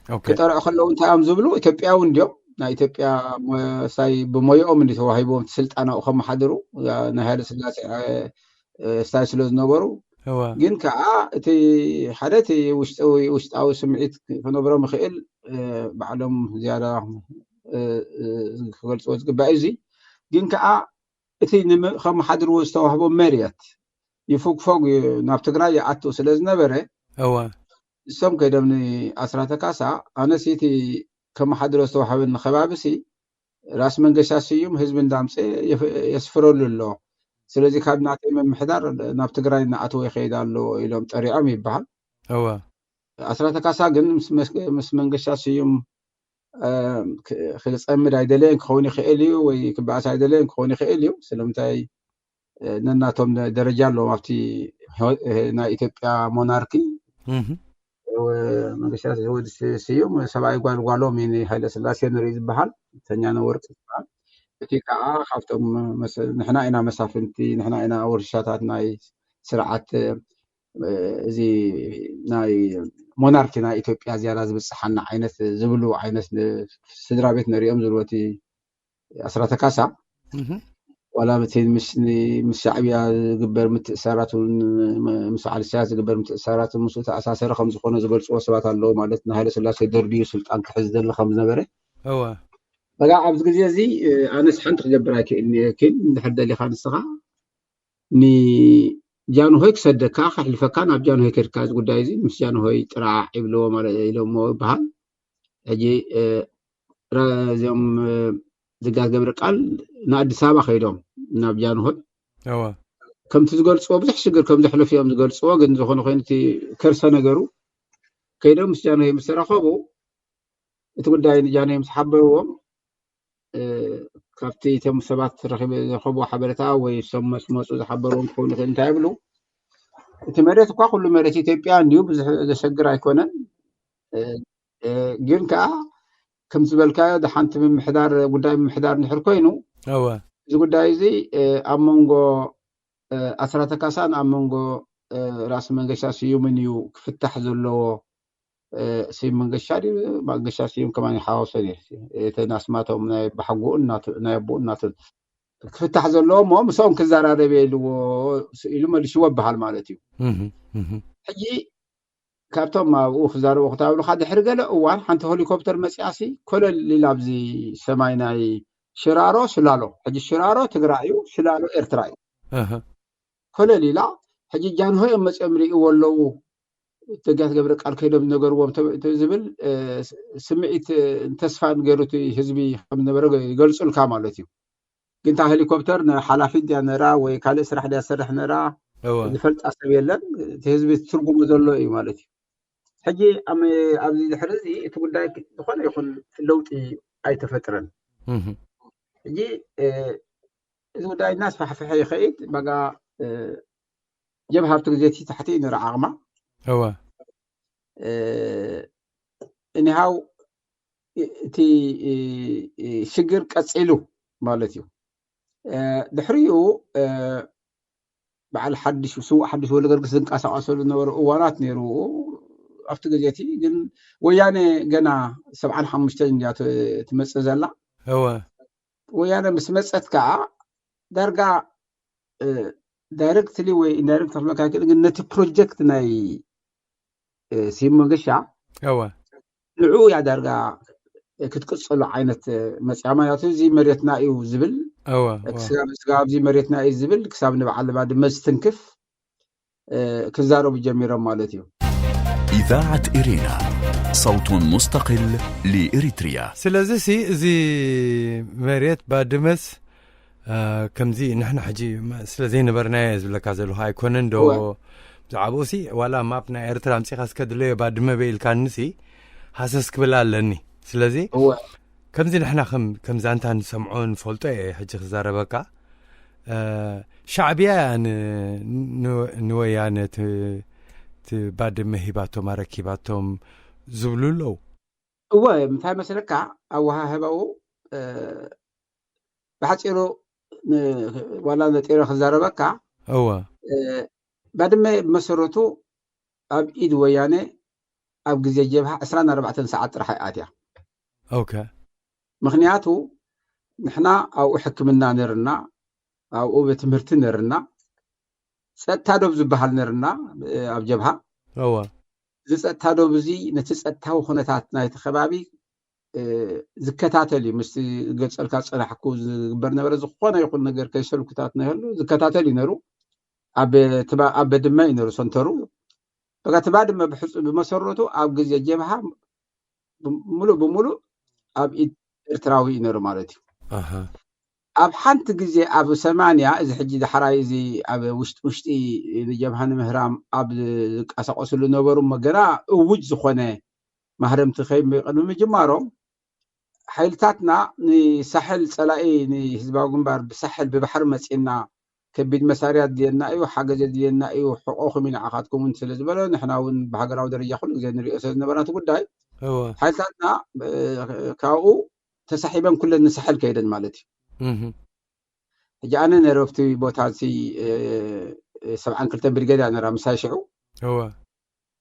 ኦኬ ክጠርዑ ከለዉ እንታይ እዮም ዝብሉ? ኢትዮጵያዊ እንዲዮም። ናይ ኢትዮጵያ ሞ- ሳይ ብሞይኦም እንዲ ተዋሂቦም እቲ ስልጣን ኣብኡ ከመሓድሩ ያ- ናይ ሃይለ ስላሴ እ፣ እ፣ ሳይ ስለ ዝነበሩ እወ ግን ከዓ እቲ ሓደ እቲ ውሽጣዊ ውሽጣዊ ስምዒት ክነብሮም ይኽእል እ፣ ባዕሎም ዝያዳ እ፣ እ፣ ክገልፅዎ ዝግባእ እዚ ግን ከዓ እቲ ንመ- ከመሓድርዎ ዝተዋህቦ መሬት ይፍግፈግ እዩ ናብ ትግራይ ይኣቱ ስለ ዝነበረ እወ እሶም ከይዶም ንኣስራተ ካሳ ኣነስ እቲ ከመሓድሮ ዝተዋሃበኒ ከባቢ ሲ ራስ መንገሻ ስዩም ህዝቢ እንዳምፀ የፍ- የስፍረሉ ኣሎ። ስለዚ ካብ ናተይ ምምሕዳር ናብ ትግራይ እናኣተወ ይኸይድ ኣሎ ኢሎም ጠሪዖም ይበሃል። እወ ኣስራተ ካሳ ግን ምስ መስ- ምስ መንገሻ ስዩም እ፣ ክ- ክፀምድ ኣይደለየን ክኸውን ይኽእል እዩ ወይ ክበኣስ ኣይደለየን ክኸውን ይኽእል እዩ። ስለምንታይ እ፣ ነናቶም ደ- ደረጃ ኣለዎም ኣብቲ ሆ- እ፣ ናይ ኢትዮጵያ ሞናርኪ እህ እ፣ መንግስቲ ወዲ ስ- ስዩም ሰብኣይ ጓል ጓሎም እዩ። ሃይለ ስላሴ ንርኢ ዝበሃል ተኛነ ወርቅ ዝበሃል እቲ ከዓ ካብቶም መስ- ንሕና ኢና መሳፍንቲ ንሕና ኢና ወርሻታት ናይ ስርዓት እ፣ እዚ ናይ ሞናርኪ ናይ ኢትዮጵያ ዝያዳ ዝብፅሓና ዓይነት ዝብሉ ዓይነት ን- ስድራ ቤት ንሪኦም ዝብሉ እቲ ኣስራተ ካሳ እህ ዋላ እቲ ምስ ን- ምስ ሻዕብያ ዝግበር ምትእሳራት እውን ምስ በዓል ኢሳያስ ዝግበር ምትእሳራት እውን ምስኡ ተኣሳሰረ ከም ዝኾነ ዝገልፅዎ ሰባት ኣለዉ። ማለት ንሃይለ ስላሴ ደርብዩ ስልጣን ክሕዝ ዝደሊ ከም ዝነበረ እወ በቃ ኣብዚ ግዜ እዚ እ፣ ኣነስ ሓንቲ ክገብር ኣይክእልን እየ። ግን እንድሕር ደሊኻ ንስኻ ንጃንሆይ ክሰደካ ከሕልፈካ ናብ ጃንሆይ ከድካ እዚ ጉዳይ እዚ ምስ ጃንሆይ ጥራዕ ይብልዎ ማለት ኢሎሞ ይበሃል። ሕጂ እ፣ ረ- እዚኦም እ፣ ዝጋት ገብረ ቃል ንኣዲስ ኣበባ ከይዶም ናብ ጃንሆይ እወ ከምቲ ዝገልፅዎ ብዙሕ ሽግር ከም ዘሕለፉ እዮም ዝገልፅዎ። ግን ዝኾነ ኮይኑ እቲ ከርሰ ነገሩ ከይዶም ምስ ጃንሆይ ምስ ተራኸቡ እቲ ጉዳይ ንጃንሆይ ምስ ሓበርዎም እ፣ ካብቲ እቶም ሰባት ረኺበ ዝረኸብዎ ሓበሬታ ወይ እሶም ምስ መፁ ዝሓበርዎም ክኸውን ይኽእል እንታይ ይብሉ እቲ መሬት እኳ ኩሉ መሬት ኢትዮጵያ እንዲዩ ብዙሕ ዘሸግር ኣይኮነን። እ፣ እ፣ ግን ከዓ ከም ዝበልካዮ ሓንቲ ምምሕዳር ጉዳይ ምምሕዳር እንድሕር ኮይኑ እወ እዚ ጉዳይ እዚ እ፣ ኣብ መንጎ እ፣ ኣስራተ ካሳን ኣብ መንጎ እ፣ ራስ መንገሻ ስዩምን እዩ ክፍታሕ ዘለዎ። እ፣ ስዩም መንገሻ ድዩ? መንገሻ ስዩም ከማን ይሓዋወሰን እዩ። እተን ኣስማቶም ናይ ኣቦሓጎኡን እናቱ- ናይ ኣቦኡ እናቱን ክፍታሕ ዘለዎ እሞ ምስኦም ክዘራረብ እየ ኢልዎ ኢሉ መሊሽዎ ይበሃል ማለት እዩ። እህ እህ ሕጂ ካብቶም ኣብኡ ክዛረቡ ክታብሉካ ድሕሪ ገለ እዋን ሓንቲ ሄሊኮፕተር መፂኣሲ ኮለል ኢላ ኣብዚ ሰማይ ናይ ሽራሮ ሽላሎ፣ ሕጂ ሽራሮ ትግራይ እዩ፣ ሽላሎ ኤርትራ እዩ። ኮለል ኢላ ሕጂ ጃንሆይ እዮም መፂኦም ርእይዎ ኣለዉ፣ ደጋት ገብረ ቃል ከይዶም ዝነገርዎም ዝብል ስምዒት ተስፋን ገይሩ እቲ ህዝቢ ከም ዝነበረ ይገልፁልካ ማለት እዩ። ግን እታ ሄሊኮፕተር ንሓላፊት ድያ ነራ ወይ ካልእ ስራሕ ድያ ትሰርሕ ነራ ዝፈልጣ ሰብ የለን። እቲ ህዝቢ ትርጉሙ ዘሎ እዩ ማለት እዩ። ሕጂ ኣብዚ ድሕሪ እዚ እቲ ጉዳይ ዝኾነ ይኹን ለውጢ ኣይተፈጥረን። ሕጂ እዚ ጉዳይ እናስፋሕፈሐ ይኸይድ። በጋ ጀብሃ ኣብቲ ግዜ እቲ ታሕቲ እዩ ነራ ዓቕማ። እወ። እኒሃው እቲ ሽግር ቀፂሉ ማለት እዩ። ድሕሪኡ በዓል ሓድሽ ስውእ ሓድሽ ወልደገርግስ ዝንቀሳቐሰሉ ዝነበሩ እዋናት ነይሩ። ኣብቲ ግዜ እቲ ግን ወያነ ገና ሰብዓን ሓሙሽተን እንድያ ትመፅእ ዘላ። እወ። ወያነ ምስ መፀት ከዓ ዳርጋ ዳይረክትሊ ወይ ኢንዳይረክት ክብለካ ይክእል፣ ግን ነቲ ፕሮጀክት ናይ ሲም መገሻ እወ። ንዕኡ እያ ዳርጋ ክትቅፅሎ ዓይነት መፅያ ማለት እዩ። እዚ መሬትና እዩ ዝብል እወ፣ እወ። ክስጋብ ስጋብ እዚ መሬትና እዩ ዝብል ክሳብ ንበዓል ባድመ ዝትንክፍ ክዛረቡ ጀሚሮም ማለት እዩ። إذاعة إرينا، صوت مستقل لإريتريا. ስለዚ ሲ እዚ መሬት ባድመስ ከምዚ ንሕና ሕጂ ስለ ዘይነበርናዮ ዝብለካ ዘለኹ ኣይኮነን ዶ? ብዛዕባኡ ሲ ዋላ ማፕ ናይ ኤርትራ ኣምጺኻ እስከ ድለዮ ባድመ በይ ኢልካኒ ሲ ሃሰስ ክብል ኣለኒ። ስለዚ ከምዚ ንሕና ከም ከም ዛንታ ንሰምዖ ንፈልጦ እየ ሕጂ ክዛረበካ። ሻዕብያ እያ ንወያነ ባድመ ሂባቶም ኣረኪባቶም ዝብሉ ኣለዉ። እወ፣ እንታይ መስለካ ኣወሃህባኡ ብሓፂሩ ዋላ ነጢረ ክዛረበካ። እወ። ባድመ ብመሰረቱ ኣብ ኢድ ወያነ ኣብ ግዜ ጀብሃ ዕስራን ኣርባዕተን ሰዓት ጥራሕ እያ ኣትያ። ኦከ። ምኽንያቱ ንሕና ኣብኡ ሕክምና ነርና፣ ኣብኡ ቤት ትምህርቲ ነርና፣ ጸጥታ ዶብ ዝበሃል ነርና ኣብ ጀብሃ። እወ። እዚ ጸጥታ ዶብ እዚ ነቲ ጸጥታዊ ኩነታት ናይቲ ከባቢ ዝከታተል እዩ። ምስቲ ገልጸልካ ዝጸናሕኩ ዝግበር ነበረ ዝኾነ ይኹን ነገር ከይሰልኩታት ነህሉ ዝከታተል እዩ ነሩ። ኣብ በድመ እዩ ነሩ ሰንተሩ። በቃ እቲ ባድመ ብመሰረቱ ኣብ ግዜ ጀብሃ ሙሉእ ብሙሉእ ኣብ ኢድ ኤርትራዊ እዩ ነሩ ማለት እዩ። ኣብ ሓንቲ ግዜ ኣብ ሰማንያ እዚ ሕጂ ዳሕራይ እዚ ኣብ ውሽጢ ውሽጢ ንጀብሃ ንምህራም ኣብ ዝንቀሳቀስሉ ነበሩ እሞ ገና እውጅ ዝኾነ ማህረምቲ ከይቅድሚ ምጅማሮም ሓይልታትና ንሳሕል ጸላኢ ንህዝባዊ ግንባር ብሳሕል ብባሕሪ መጺና ከቢድ መሳርያ ድልየና እዩ፣ ሓገዝ ድልየና እዩ፣ ሕቆኹም እዩ ንዓኻትኩም እውን ስለ ዝበሎ ንሕና እውን ብሃገራዊ ደረጃ ኩሉ ግዜ ንሪኦ ስለ ዝነበርና እቲ ጉዳይ ሓይልታትና ካብኡ ተሳሒበን ኩለን ንሳሕል ከይደን ማለት እዩ። ሕጂ ኣነ ነረ ኣብቲ ቦታ እዚ ሰብዓን ክልተን ብርጌድ እያ ነራ ምሳይ ሽዑ እወ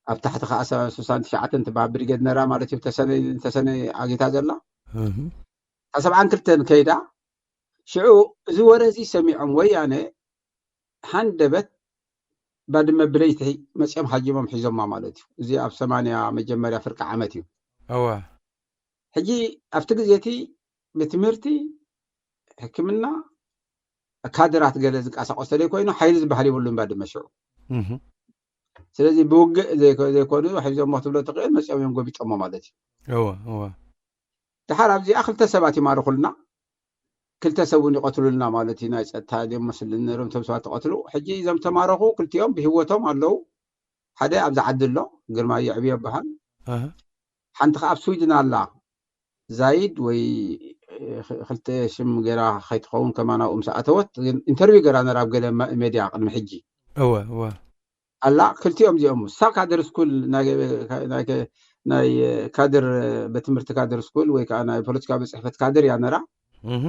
ኣብ ታሕቲ ከዓ ሰ- ስሳን ትሽዓተን ትበሃል ብርጌድ ነራ ማለት እዩ ተሰነ ተሰነ ኣጊታ ዘላ እህ እታ ሰብዓን ክልተን ከይዳ ሽዑ እዚ ወረ እዚ ሰሚዖም ወያነ ሃንደበት ባድመ ብለይቲ መፂኦም ሃጂሞም ሒዞማ ማለት እዩ። እዚ ኣብ ሰማንያ መጀመርያ ፍርቂ ዓመት እዩ። እወ ሕጂ ኣብቲ ግዜ እቲ ብትምህርቲ ሕክምና ካድራት ገለ ዝንቀሳቀስ ተለይ ኮይኑ ሓይሊ ዝበሃል የብሉን ባድመ ሽዑ። እህ ስለዚ ብውግእ ዘይኮ- ዘይኮኑ ሒዞሞ ክትብሎ ትኽእል መፂኦም እዮም ጎቢጦሞ ማለት እዩ። እወ እወ ድሓር ኣብዚኣ ክልተ ሰባት ይማርኹልና ክልተ ሰብ እውን ይቐትሉልና ማለት እዩ። ናይ ፀጥታ ድዮም መስልን ነይሮም እቶም ሰባት ተቐትሉ። ሕጂ እዞም ተማረኹ ክልቲኦም ብህይወቶም ኣለዉ። ሓደ ኣብዚ ዓዲ ኣሎ ግርማ የዕብዮ ይበሃል። ኣህ ሓንቲ ከዓ ኣብ ስዊድን ኣላ ዛይድ ወይ ክልተ ሽም ገይራ ከይትኸውን ከማን ኣብኡ ምስ ኣተወት ግን ኢንተርቪው ገይራ ነራ ኣብ ገለ መ- ሜድያ ቅድሚ ሕጂ እወ እወ ኣላ ክልቲኦም እዚኦም ሳብ ካደር ስኩል ናይ ናይ ናይ ካድር ቤት ትምህርቲ ካድር ስኩል ወይ ከዓ ናይ ፖለቲካዊ ቤት ፅሕፈት ካድር እያ ነራ እህ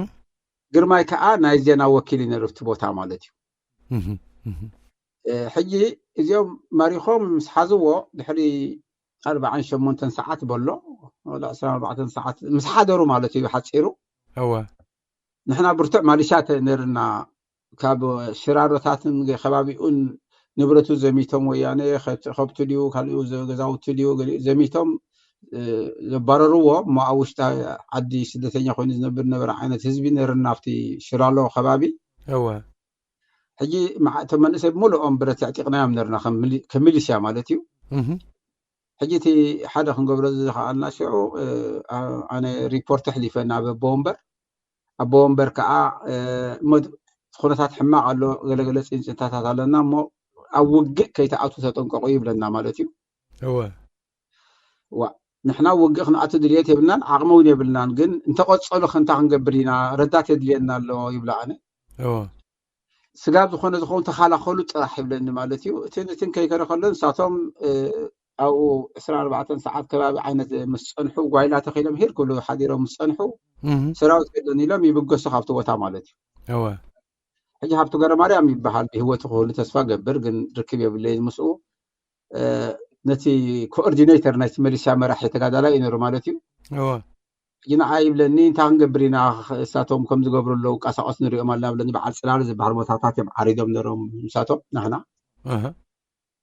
ግርማይ ከዓ ናይ ዜና ወኪል እዩ ነሩ ኣብቲ ቦታ ማለት እዩ እህ እህ ሕጂ እዚኦም ማሪኾም ምስ ሓዝዎ ድሕሪ ኣርባዓን ሸሞንተን ሰዓት በሎ ወላ ዕስራን ኣርባዕተን ሰዓት ምስ ሓደሩ ማለት እዩ ሓፂሩ እወ ንሕና ብርቱዕ ማሊሻ ተ- ነርና ካብ ሽራሮታትን ገ- ከባቢኡን ንብረቱ ዘሚቶም ወያነ ከብቲ ድዩ ካልኡ ገዛውቲ ድዩ ገሊኡ ዘሚቶም ዘባረርዎ እሞ ኣብ ውሽጢ ዓዲ ስደተኛ ኮይኑ ዝነብር ነበረ ዓይነት ህዝቢ ነርና ኣብቲ ሽራሎ ከባቢ። ሕጂ እቶም መንእሰይ ብምልኦም ብረት ኣዕጢቕናዮም ነርና ከም ሚሊሽያ ማለት እዩ። ሕጂ እቲ ሓደ ክንገብሮ ዝኸኣልና ሽዑ ኣነ ሪፖርት ኣሕሊፈ ናብ ኣቦ ወንበር። ኣቦ ወንበር ከዓ እሞ ኩነታት ሕማቕ ኣሎ፣ ገለገለ ፅንፅንታታት ኣለና እሞ ኣብ ውግእ ከይተኣቱ ተጠንቀቑ ይብለና ማለት እዩ። ዋ ንሕና ውግእ ክንኣቱ ድልየት የብልናን ዓቕሚ እውን የብልናን፣ ግን እንተቐፀሉ ከንታ ክንገብር ኢና፣ ረዳት የድልየና ኣሎ ይብላ ኣነ። ስጋብ ዝኾነ ዝኸውን ተኻላኸሉ ጥራሕ ይብለኒ ማለት እዩ። እትን እትን ከይከረ ከሎ ንሳቶም ኣብኡ ዕስራን ኣርባዕተን ሰዓት ከባቢ ዓይነት ምስ ፀንሑ ጓይላ ተኺሎም ሄድ ክብሉ ሓዲሮም ምስ ፀንሑ ሰራዊት የለን ኢሎም ይብገሱ ካብቲ ቦታ ማለት እዩ። ሕጂ ሃብቱ ገረማርያም ይበሃል ብህይወቱ ክህሉ ተስፋ ገብር፣ ግን ርክብ የብለይ ምስኡ። ነቲ ኮኦርዲኔተር ናይቲ መሊሻ መራሒ ተጋዳላይ እዩ ነሩ ማለት እዩ። ሕጂ ንዓ ይብለኒ እንታይ ክንገብር ኢና፣ እሳቶም ከም ዝገብሩ ኣለዉ ቀሳቆስ ንሪኦም ኣለና ብለኒ። በዓል ፅላል ዝበሃል ቦታታት እዮም ዓሪዶም ነሮም ምሳቶም ናህና።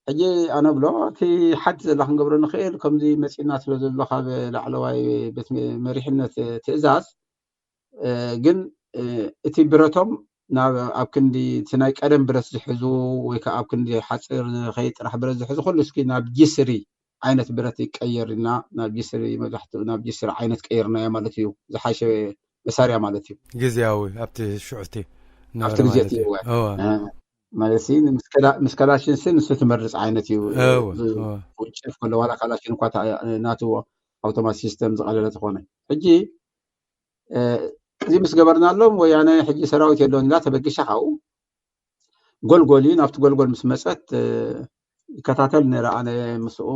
ሕጂ ኣነ ብሎ እቲ ሓድ ዘላ ክንገብሮ ንኽእል ከምዚ መፂና ስለ ዘሎ ካብ ላዕለዋይ ቤት መሪሕነት ትእዛዝ ግን እቲ ብረቶም ናብ ኣብ ክንዲ እቲ ናይ ቀደም ብረት ዝሕዙ ወይ ከዓ ኣብ ክንዲ ሓፂር ዝኸይድ ጥራሕ ብረት ዝሕዙ ኩሉ እስኪ ናብ ጅስሪ ዓይነት ብረት ይቀየር እና ናብ ጅስሪ መብዛሕትኡ ናብ ጅስሪ ዓይነት ቀይርናዮ ማለት እዩ። ዝሓሸ መሳርያ ማለት እዩ። ግዜያዊ ኣብቲ ሽዑቲ ኣብቲ ግዜ ማለት እዩ። ማለት ሲ ምስ ከላሽን ሲ ንሱ ትመርፅ ዓይነት እዩ። ውጭፍ ከሎ ዋላ ካላሽን እኳ ናቱ ኣውቶማት ሲስተም ዝቀለለ ተኾነ ሕጂ እዚ ምስ ገበርናሎም ወያነ ሕጂ ሰራዊት የለውን ኢላ ተበጊሻ ካብኡ ጎልጎል እዩ። ናብቲ ጎልጎል ምስ መፀት ይከታተል ነረ ኣነ ምስኡ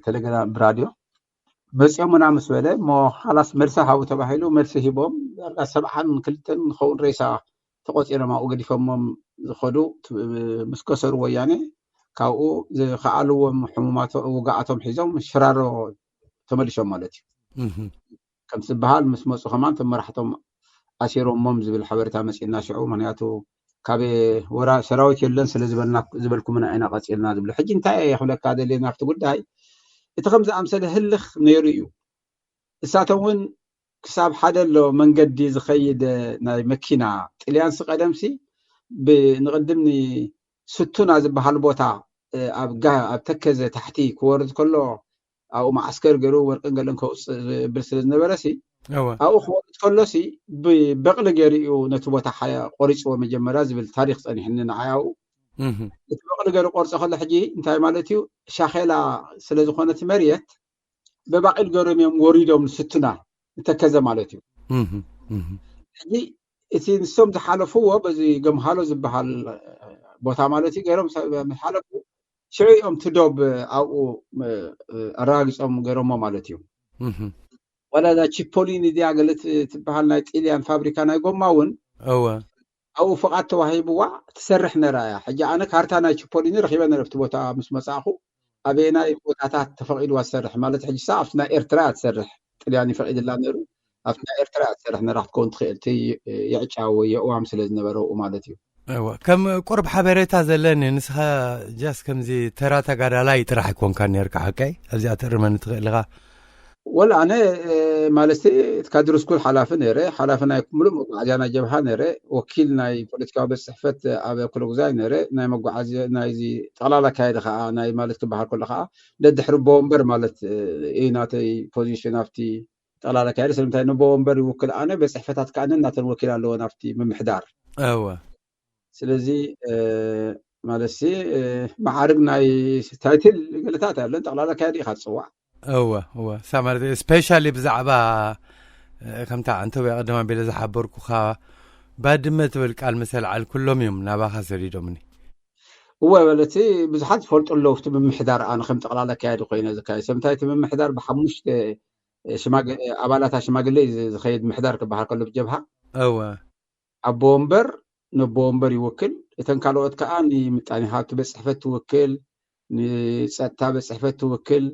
ቴሌግራም ብራድዮ መፂኦምና ምስ በለ እሞ ሓላስ መልሲ ሃቡ ተባሂሉ መልሲ ሂቦም ዳርጋ ሰብዓን ክልተን ንኸውን ሬሳ ተቆፂሮም ኣብኡ ገዲፎሞም ዝኸዱ ምስ ከሰሩ ወያነ ካብኡ ዝኸኣልዎም ሕሙማት ውግኣቶም ሒዞም ሽራሮ ተመሊሶም ማለት እዩ። ከም ዝበሃል ምስ መፁ ከማን እቶም መራሕቶም ኣሲሮሞም ዝብል ሓበሬታ መፂና ሽዑ ምክንያቱ ካብ ወራ ሰራዊት የለን ስለ ዝበልኩምና ኢና ቀፂልና ዝብሉ ሕጂ እንታይ እየ ክብለካ ደልየ ናብቲ ጉዳይ እቲ ከም ዝኣምሰለ ህልኽ ነይሩ እዩ። እሳቶም እውን ክሳብ ሓደ ኣሎ መንገዲ ዝኸይድ ናይ መኪና ጥልያንሲ ቀደምሲ ንቅድም ስቱና ዝበሃል ቦታ ኣብ ተከዘ ታሕቲ ክወርድ ከሎ ኣብኡ መዓስከር ገይሩ ወርቅን ገለን ከውፅእ ዝብል ስለ ዝነበረ ሲ ኣብኡ ክወርድ ከሎ ሲ ብበቕሊ ገይሩ እዩ ነቲ ቦታ ቆሪፅዎ መጀመርያ ዝብል ታሪክ ፀኒሕኒ ንዓይ ኣብኡ እቲ በቕሊ ገይሩ ቆርፆ ከሎ ሕጂ እንታይ ማለት እዩ ሻኼላ ስለ ዝኾነ እቲ መርየት በባቒል ገይሮም እዮም ወሪዶም ንስቱና ንተከዘ ማለት እዩ። ሕጂ እቲ ንሶም ዝሓለፍዎ በዚ ገምሃሎ ዝበሃል ቦታ ማለት እዩ ገይሮም ምስ ሓለፉ ሽዑ እዮም ትዶብ ኣብኡ ኣረጋጊፆም ገይሮሞ ማለት እዩ። ዋላ እዛ ቺፖሊኒ ድያ ገለ ትበሃል ናይ ጢልያን ፋብሪካ ናይ ጎማ እውን እወ ኣብኡ ፍቓድ ተዋሂብዋ ትሰርሕ ነራ እያ። ሕጂ ኣነ ካርታ ናይ ቺፖሊኒ ረኺበ ነረ ኣብቲ ቦታ ምስ መጻእኹ ኣበየናይ ቦታታት ተፈቒድዋ ትሰርሕ ማለት ሕጂ ሳ ኣብቲ ናይ ኤርትራ እያ ትሰርሕ ጥልያን ይፈቒድላ ነሩ ኣብቲ ናይ ኤርትራ እያ ትሰርሕ ነራ ክትከውን ትኽእል እቲ የዕጫ ወይ የእዋም ስለ ዝነበረ ኣብኡ ማለት እዩ። እወ ከም ቁርብ ሓበሬታ ዘለኒ ንስኻ ጃስ ከምዚ ተራ ተጋዳላይ ጥራሕ ኣይኮንካ ነርካ ሓቀይ ኣብዚኣ ትእርመኒ ትኽእል ኢኻ። ወላ ኣነ ማለት እቲ ካድር ስኩል ሓላፊ ነረ ሓላፊ ናይ ሙሉእ መጓዓዝያ ናይ ጀብሃ ነረ ወኪል ናይ ፖለቲካዊ ቤት ፅሕፈት ኣብ ኩለጉዛይ ነረ ናይ መጓዓዝያ ናይዚ ጠቕላላ ኣካየዲ ከዓ ናይ ማለት ክበሃል ከሎ ከዓ ደድሕሪ ቦወንበር ማለት እዩ ናተይ ፖዚሽን ኣብቲ ጠቕላላ ኣካየዲ ስለምንታይ ንቦወንበር ይውክል ኣነ ቤት ፅሕፈታት ከዓ ነናተን ወኪል ኣለወን ኣብቲ ምምሕዳር እወ ስለዚ ማለት ሲ መዓርግ ናይ ታይትል ገለታት ኣለን ጠቕላላ ኣካየዲ ኢካ ትፅዋዕ እወ እወ እሳ ማለት ስፔሻሊ ብዛዕባ ከምታ ኣንተውያ ቀደም ኣቢለ ዝሓበርኩኻ ባድመ ትብል ቃል ምስ ኣልዓልኩሎም እዮም ናባኻ ሰዲዶምኒ። እወ በለቲ ብዙሓት ዝፈልጡ ኣለዉ እቲ ምምሕዳር ኣነ ከም ጠቕላላ ኣካያዲ ኮይነ ዝካየድ ሰምታይ እቲ ምምሕዳር ብሓሙሽተ ኣባላታ ሽማግለ እዩ ዝኸይድ ምሕዳር ክበሃል ከሎ ብጀብሃ እወ ኣቦ ወንበር ነቦ ወንበር ይውክል። እተን ካልኦት ከዓ ንምጣኔ ሃብቲ ቤት ፅሕፈት ትውክል፣ ንፀጥታ ቤት ፅሕፈት ትውክል፣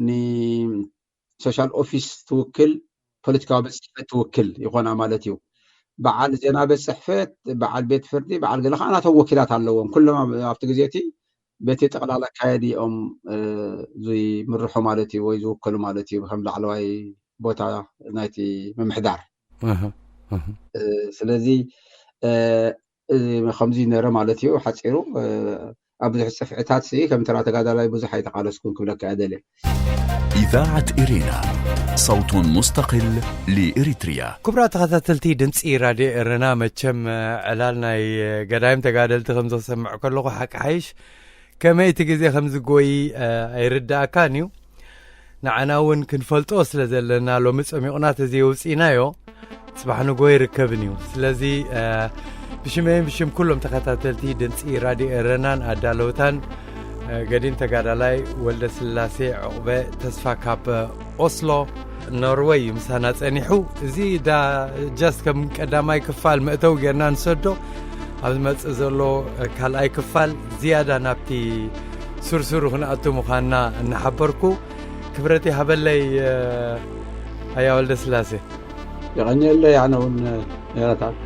ንሶሻል ኦፊስ ትውክል፣ ፖለቲካዊ ቤት ፅሕፈት ትውክል ይኾና ማለት እዩ። በዓል ዜና ቤት ጽሕፈት፣ በዓል ቤት ፍርዲ፣ በዓል ገለ ከዓ ናቶም ወኪላት ኣለዎም። ኩሎም ኣብ- ኣብቲ ግዜ እቲ በቲ ጠቕላላ ኣካየዲ እዮም ዝምርሑ ማለት እዩ፣ ወይ ዝውከሉ ማለት እዩ፣ ከም ላዕለዋይ ቦታ ናይቲ ምምሕዳር። ስለዚ እዚ ከምዚ ነረ ማለት እዩ ሓፂሩ። ኣብ ብዙሕ ፅፍዕታት ሲ ከም ተራ ተጋዳላይ ብዙሕ ኣይተቃለስኩን ክብለካ እየ ደልየ። إذاعة إرينا، صوت مستقل لإريتريا. ክቡራት ተኸታተልቲ ድምፂ ራድዮ ኤረና፣ መቸም ዕላል ናይ ገዳይም ተጋደልቲ ከም ዘሰምዕ ከለኹ ሓቂ ሓይሽ ከመይ እቲ ግዜ ከም ዝጎይ ኣይርዳእካን እዩ። ንዓና እውን ክንፈልጦ ስለ ዘለና ሎሚ ፀሚቑና ተዘየውፅእናዮ ፅባሕ ንጎ ይርከብን እዩ። ስለዚ ብሽመይን ብሽም ኩሎም ተኸታተልቲ ድምፂ ራድዮ ኤረናን ኣዳለውታን ገዲም ተጋዳላይ ወልደ ስላሴ ዕቑበ ተስፋ ካብ ኦስሎ ኖርወይ እዩ ምሳና ጸኒሑ። እዚ ዳ ጃስት ከም ቀዳማይ ክፋል መእተው ጌርና ንሰዶ። ኣብ ዝመጽእ ዘሎ ካልኣይ ክፋል ዝያዳ ናብቲ ሱርሱሩ ክንኣቱ ምዃንና እናሓበርኩ ክብረት ይሃበለይ። ኣያ ወልደ ስላሴ የቐንየለይ። ኣነ እውን ሜረታት